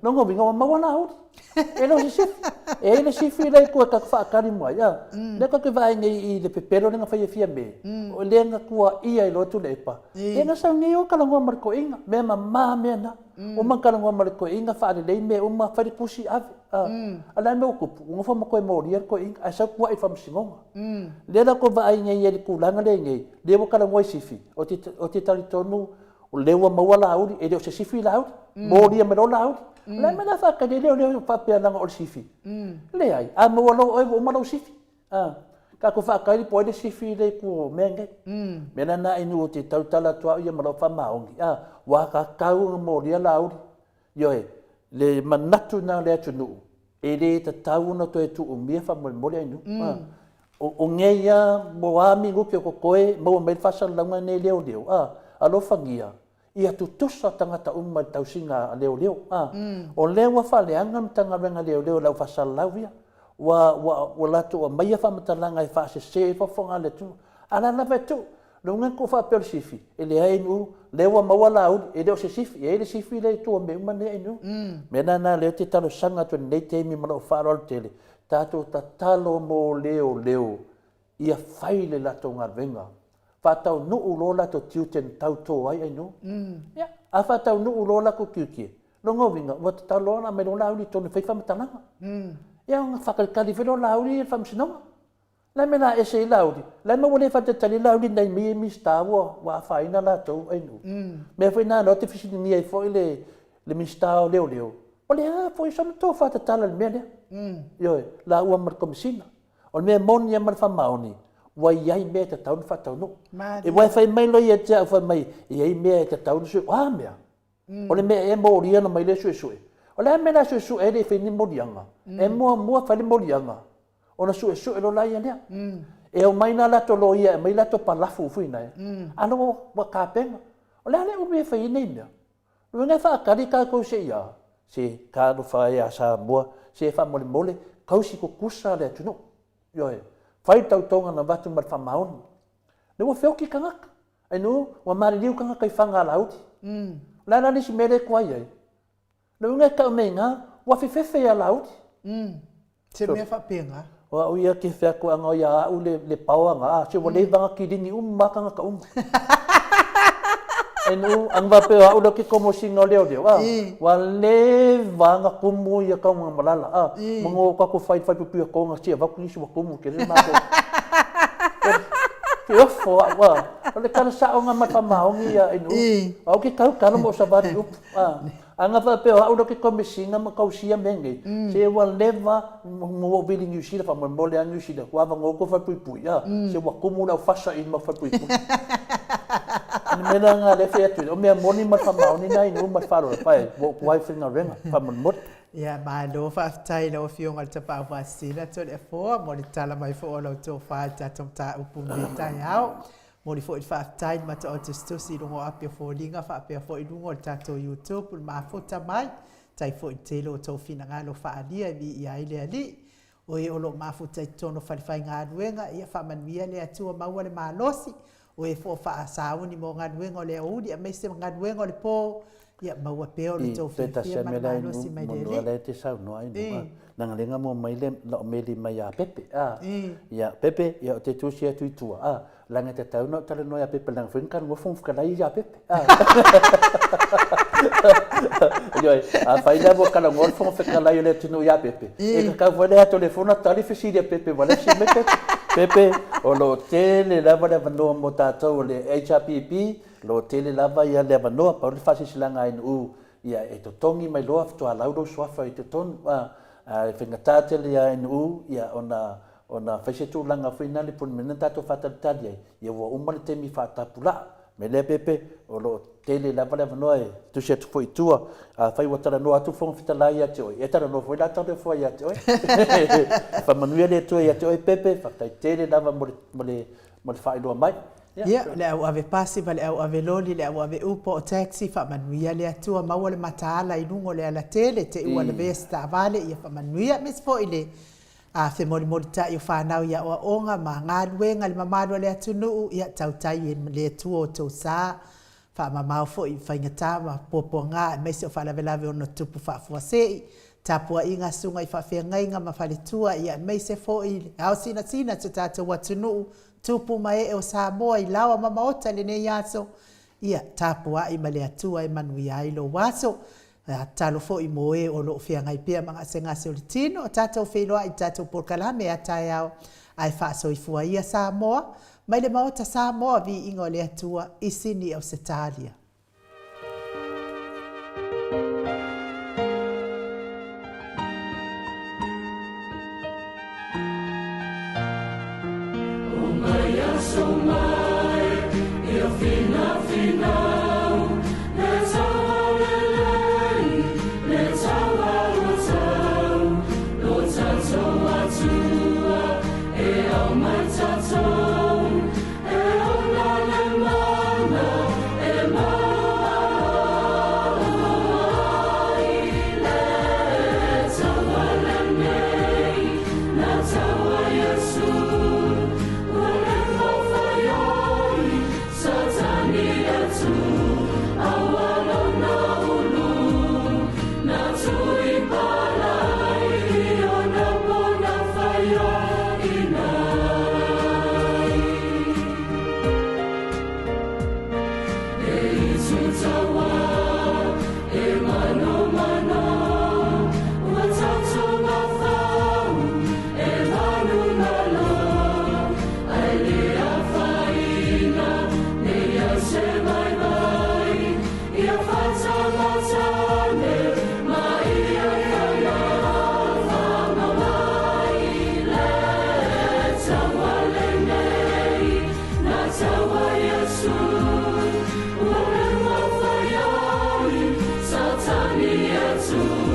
Lona uiga ua maua Laauli, e le o se sifi. E i ai le sifi la e i tua tatou te faatali mai, a. Lea tatou te vaai nei i le pepelo lea na fai e Fiame, o lea na tuuaia ai loa Tuilaepa, lea na sau nei o talanoa ma le toeaina, mea mama mea na. Uma ona talanoa ma le toeaina, faalelei mea uma, fai le tusi ave. A o le a le mea ua tupu? Ua nofo ma toe molia le toeaina ae sau tuuai i le faamasinoga. Lea la ua outou vaai nei i le tulaga lea e i ai nei, lea ua talanoa i sifi, ou te talitonu o lea ua maua Laauli, e le o se sifi Laauli, molia mai loa Laauli. O le a le mea o le a faatali ai leoleo faapea leaga o le sifi? Leai, a maua loa oe ua uma lou sifi. A, tatou faatali po o ai le sifi lea i tua o mea nei. Mea la na inu ou te tautala atu au ia ma lau faamaoni, a, ua tatau ona molia Laauli. Ioe, le manatu lena o le atunuu, e le tatau ona toe tuumia faamolemole Ainuu. A, o nei lava, mo a minute o totoe, maua mai ai le faasalalauga lenei e leoleo, a, alofagia, ia tutusa tagata uma i le tausiga a leoleo. A, o lea ua faaleaga le Matagaluega a Leoleo i le au faasalalau ia. Ua, ua, ua latou aumaia faamatalaga e faasese ai faafofoga a le atunuu. A o la e lava e tuu. Lona uiga ua faapea o le sifi, e leai Ainuu, lea ua maua Laauli, e le o se sifi. E i ai le sifi lea i tua o mea uma nei Ainuu. O le mea la lena o lea ou te talosaga atu i lenei taimi ma lou faaaloalo tele, tatou tatalo mo leoleo ia fai le latou galuega, faataunuu loa latou tiute na tauto ai Ainuu. Ia, a faataunuu loa latou tiute, lona uiga, ua tatau loa ona aumai loa Laauli i totonu e fai faamatalaga. Ia ona faatalitali foi lea o Laauli i le Faamasinoga. O le a le mea o le a ese ai Laauli? O le a le mea ua le faatalitali ai Laauli i nai mea ia i Minisita ua afaina latou ainuu? Mea foi na o lea ou te fesiligia ai foi le Minisita o Leoleo, o le a foi sona tofa tatala i le mea lea? Ioe, laua ma le Komesina. O le mea moni lava ma le faamaoni, ua i ai mea e tatau ona faataunuu. Aua e fai mai loa ia te au fai mai, e i ai mea e tatau ona sue, o a mea? O le mea ea e molia ona omai lea suesue? O le a le mea o le a suesue ai e le i faia ni moliaga? E muamua fai le moliaga ona suesue loa laia lea. E omai la latou loia e aumai latou palafu foi na, a o lea ua tapena. O le a le umi e fai ai nei mea? O lona uiga e faatali tatou se i a? Se talofa e ia Samoa, se faamolemole, tausi tutusa le atunuu. Ioe, fai le tautoga na avatu ma le faamaoni. Lea ua feoti tagata. Ainu, ua maliliu tagata i faga a Laauli. O le a la le isi mea lea e tuai ai? O le uiga e tau mai i ina, ua fefefe ia Laauli. Se mea faapena. O au ia ke fai atu ana ia au le paoa na, a, se ua leva na kilini uma lava tagata uma. Ainu, ana faapea o au lea ou te komesina o leoleo, a, ua leva na tumu ia Tanugamalala, a, manu o tatou fai i le falepuipui o Toga se i avatu nisi ua tumu tele le matou. Ke ofo au, a, o le tala sao lena ma le faamaoni ia Ainu. O au ou te tautala ma ou savali i upu, a. Ana faapea o au lea ou te komesina ma tausia mea nei, se ua leva ona ou vili Niu Sila, faamolemole lava Niu Sila, ua avanoa outou falepuipui, a, se ua tumu le aufasa i le mau falepuipui. O le mea la lena o lea e fai atu ai, o mea moni ma le faamaoni na inu ma le faaaloalo, pae, ua ou tuai faigaluega, faamolemole. Ia, malo faafetai i lau Afioga i le Tapaau Faasisina Toleafoa mo le tala mai foi o lau tofa i le tatou mataupu i lenei taeao. Momoli foi le faafetai i le mataoa tusitusi i luga o api o foliga faapea foi i luga o le tatou YouTube le mafuta mai. Tai foi i le tele o outou finagalo faaalia e viia ai le Alii. O e o lo o mafuta i totonu o falefaigaluega, ia faamanuia le Atua maua le malosi. O e foi o faasauni mo galuega o le aoauli aemaise galuega o le po, ia maua pea o le tou fiafia ma le malosi mai le Alii. Lea e te saunoa ai, leaga lea na mua mai lau meli mai ia Pepe, a, ia Pepe, ia ou te tusi atu i tua, a, leaga e tatau ona ou talanoa ia Pepe leaga foi na talanoa Fofoga Fetalai ia Pepe, a. Ioe, afai la ua talanoa le Fofoga Fetalai o le atunuu ia Pepe, e tatau foi la ia Toleafoa ona tali fesili a Pepe aua o lea e fesili mai Pepe. Pepe, o lo o tele lava le avanoa mo tatou o le HRPP, O lo o tele lava ia le avanoa, pau le faasilasilaga a NU, ia e totogi mai loa faatoa lau lou suafa i totonu. A, a e faigata tele ia NU, ia ona, ona fai se tulaga foi na le pule na tatou faatalitali ai, ia ua uma le taimi faatapulaa. O le mea lea Pepe, o lo o tele lava le avanoa e tusi atu foi i tua. Afai ua talanoa atu le Fofoga Fetalai ia te oe, e talanoa foi la Toleafoa ia te oe. Faamanuia le Atua ia te oe Pepe, faafetai tele lava mo le, mo le, mo le faailoa mai. Ia, le au ave pasi ma le au ave loli, le au ave upa o taxi, faamanuia le Atua, maua le mataala i luga o le alatele, te i ua lavea se taavale, ia faamanuia, aemaise foi le femolimolitai o fanau i aoaoga ma galuega i le mamalu o le atunuu, ia tautai e le Atua outou sa, Faamamao foi i faigata ma puapuaga aemaise o faalavelave ono tupu faafuasei, tapuaiga a susuga i faafeagaiga ma faletua ia aemaise foi le ao sinasina o si o tatou atunuu, tupu ma ee o Samoa i laoa ma maota i lenei aso, ia tapuai ma le Atua e manuia ai lou aso. Tatalo foi mo e o lo o feagai pea ma gasegase o le tino, o tatou feiloai i le tatou polokalame a taeao, ae faasoifua ia Samoa, mai le Maota Samoa, viiga o le Atua i Sini Ausetalia. Iesu.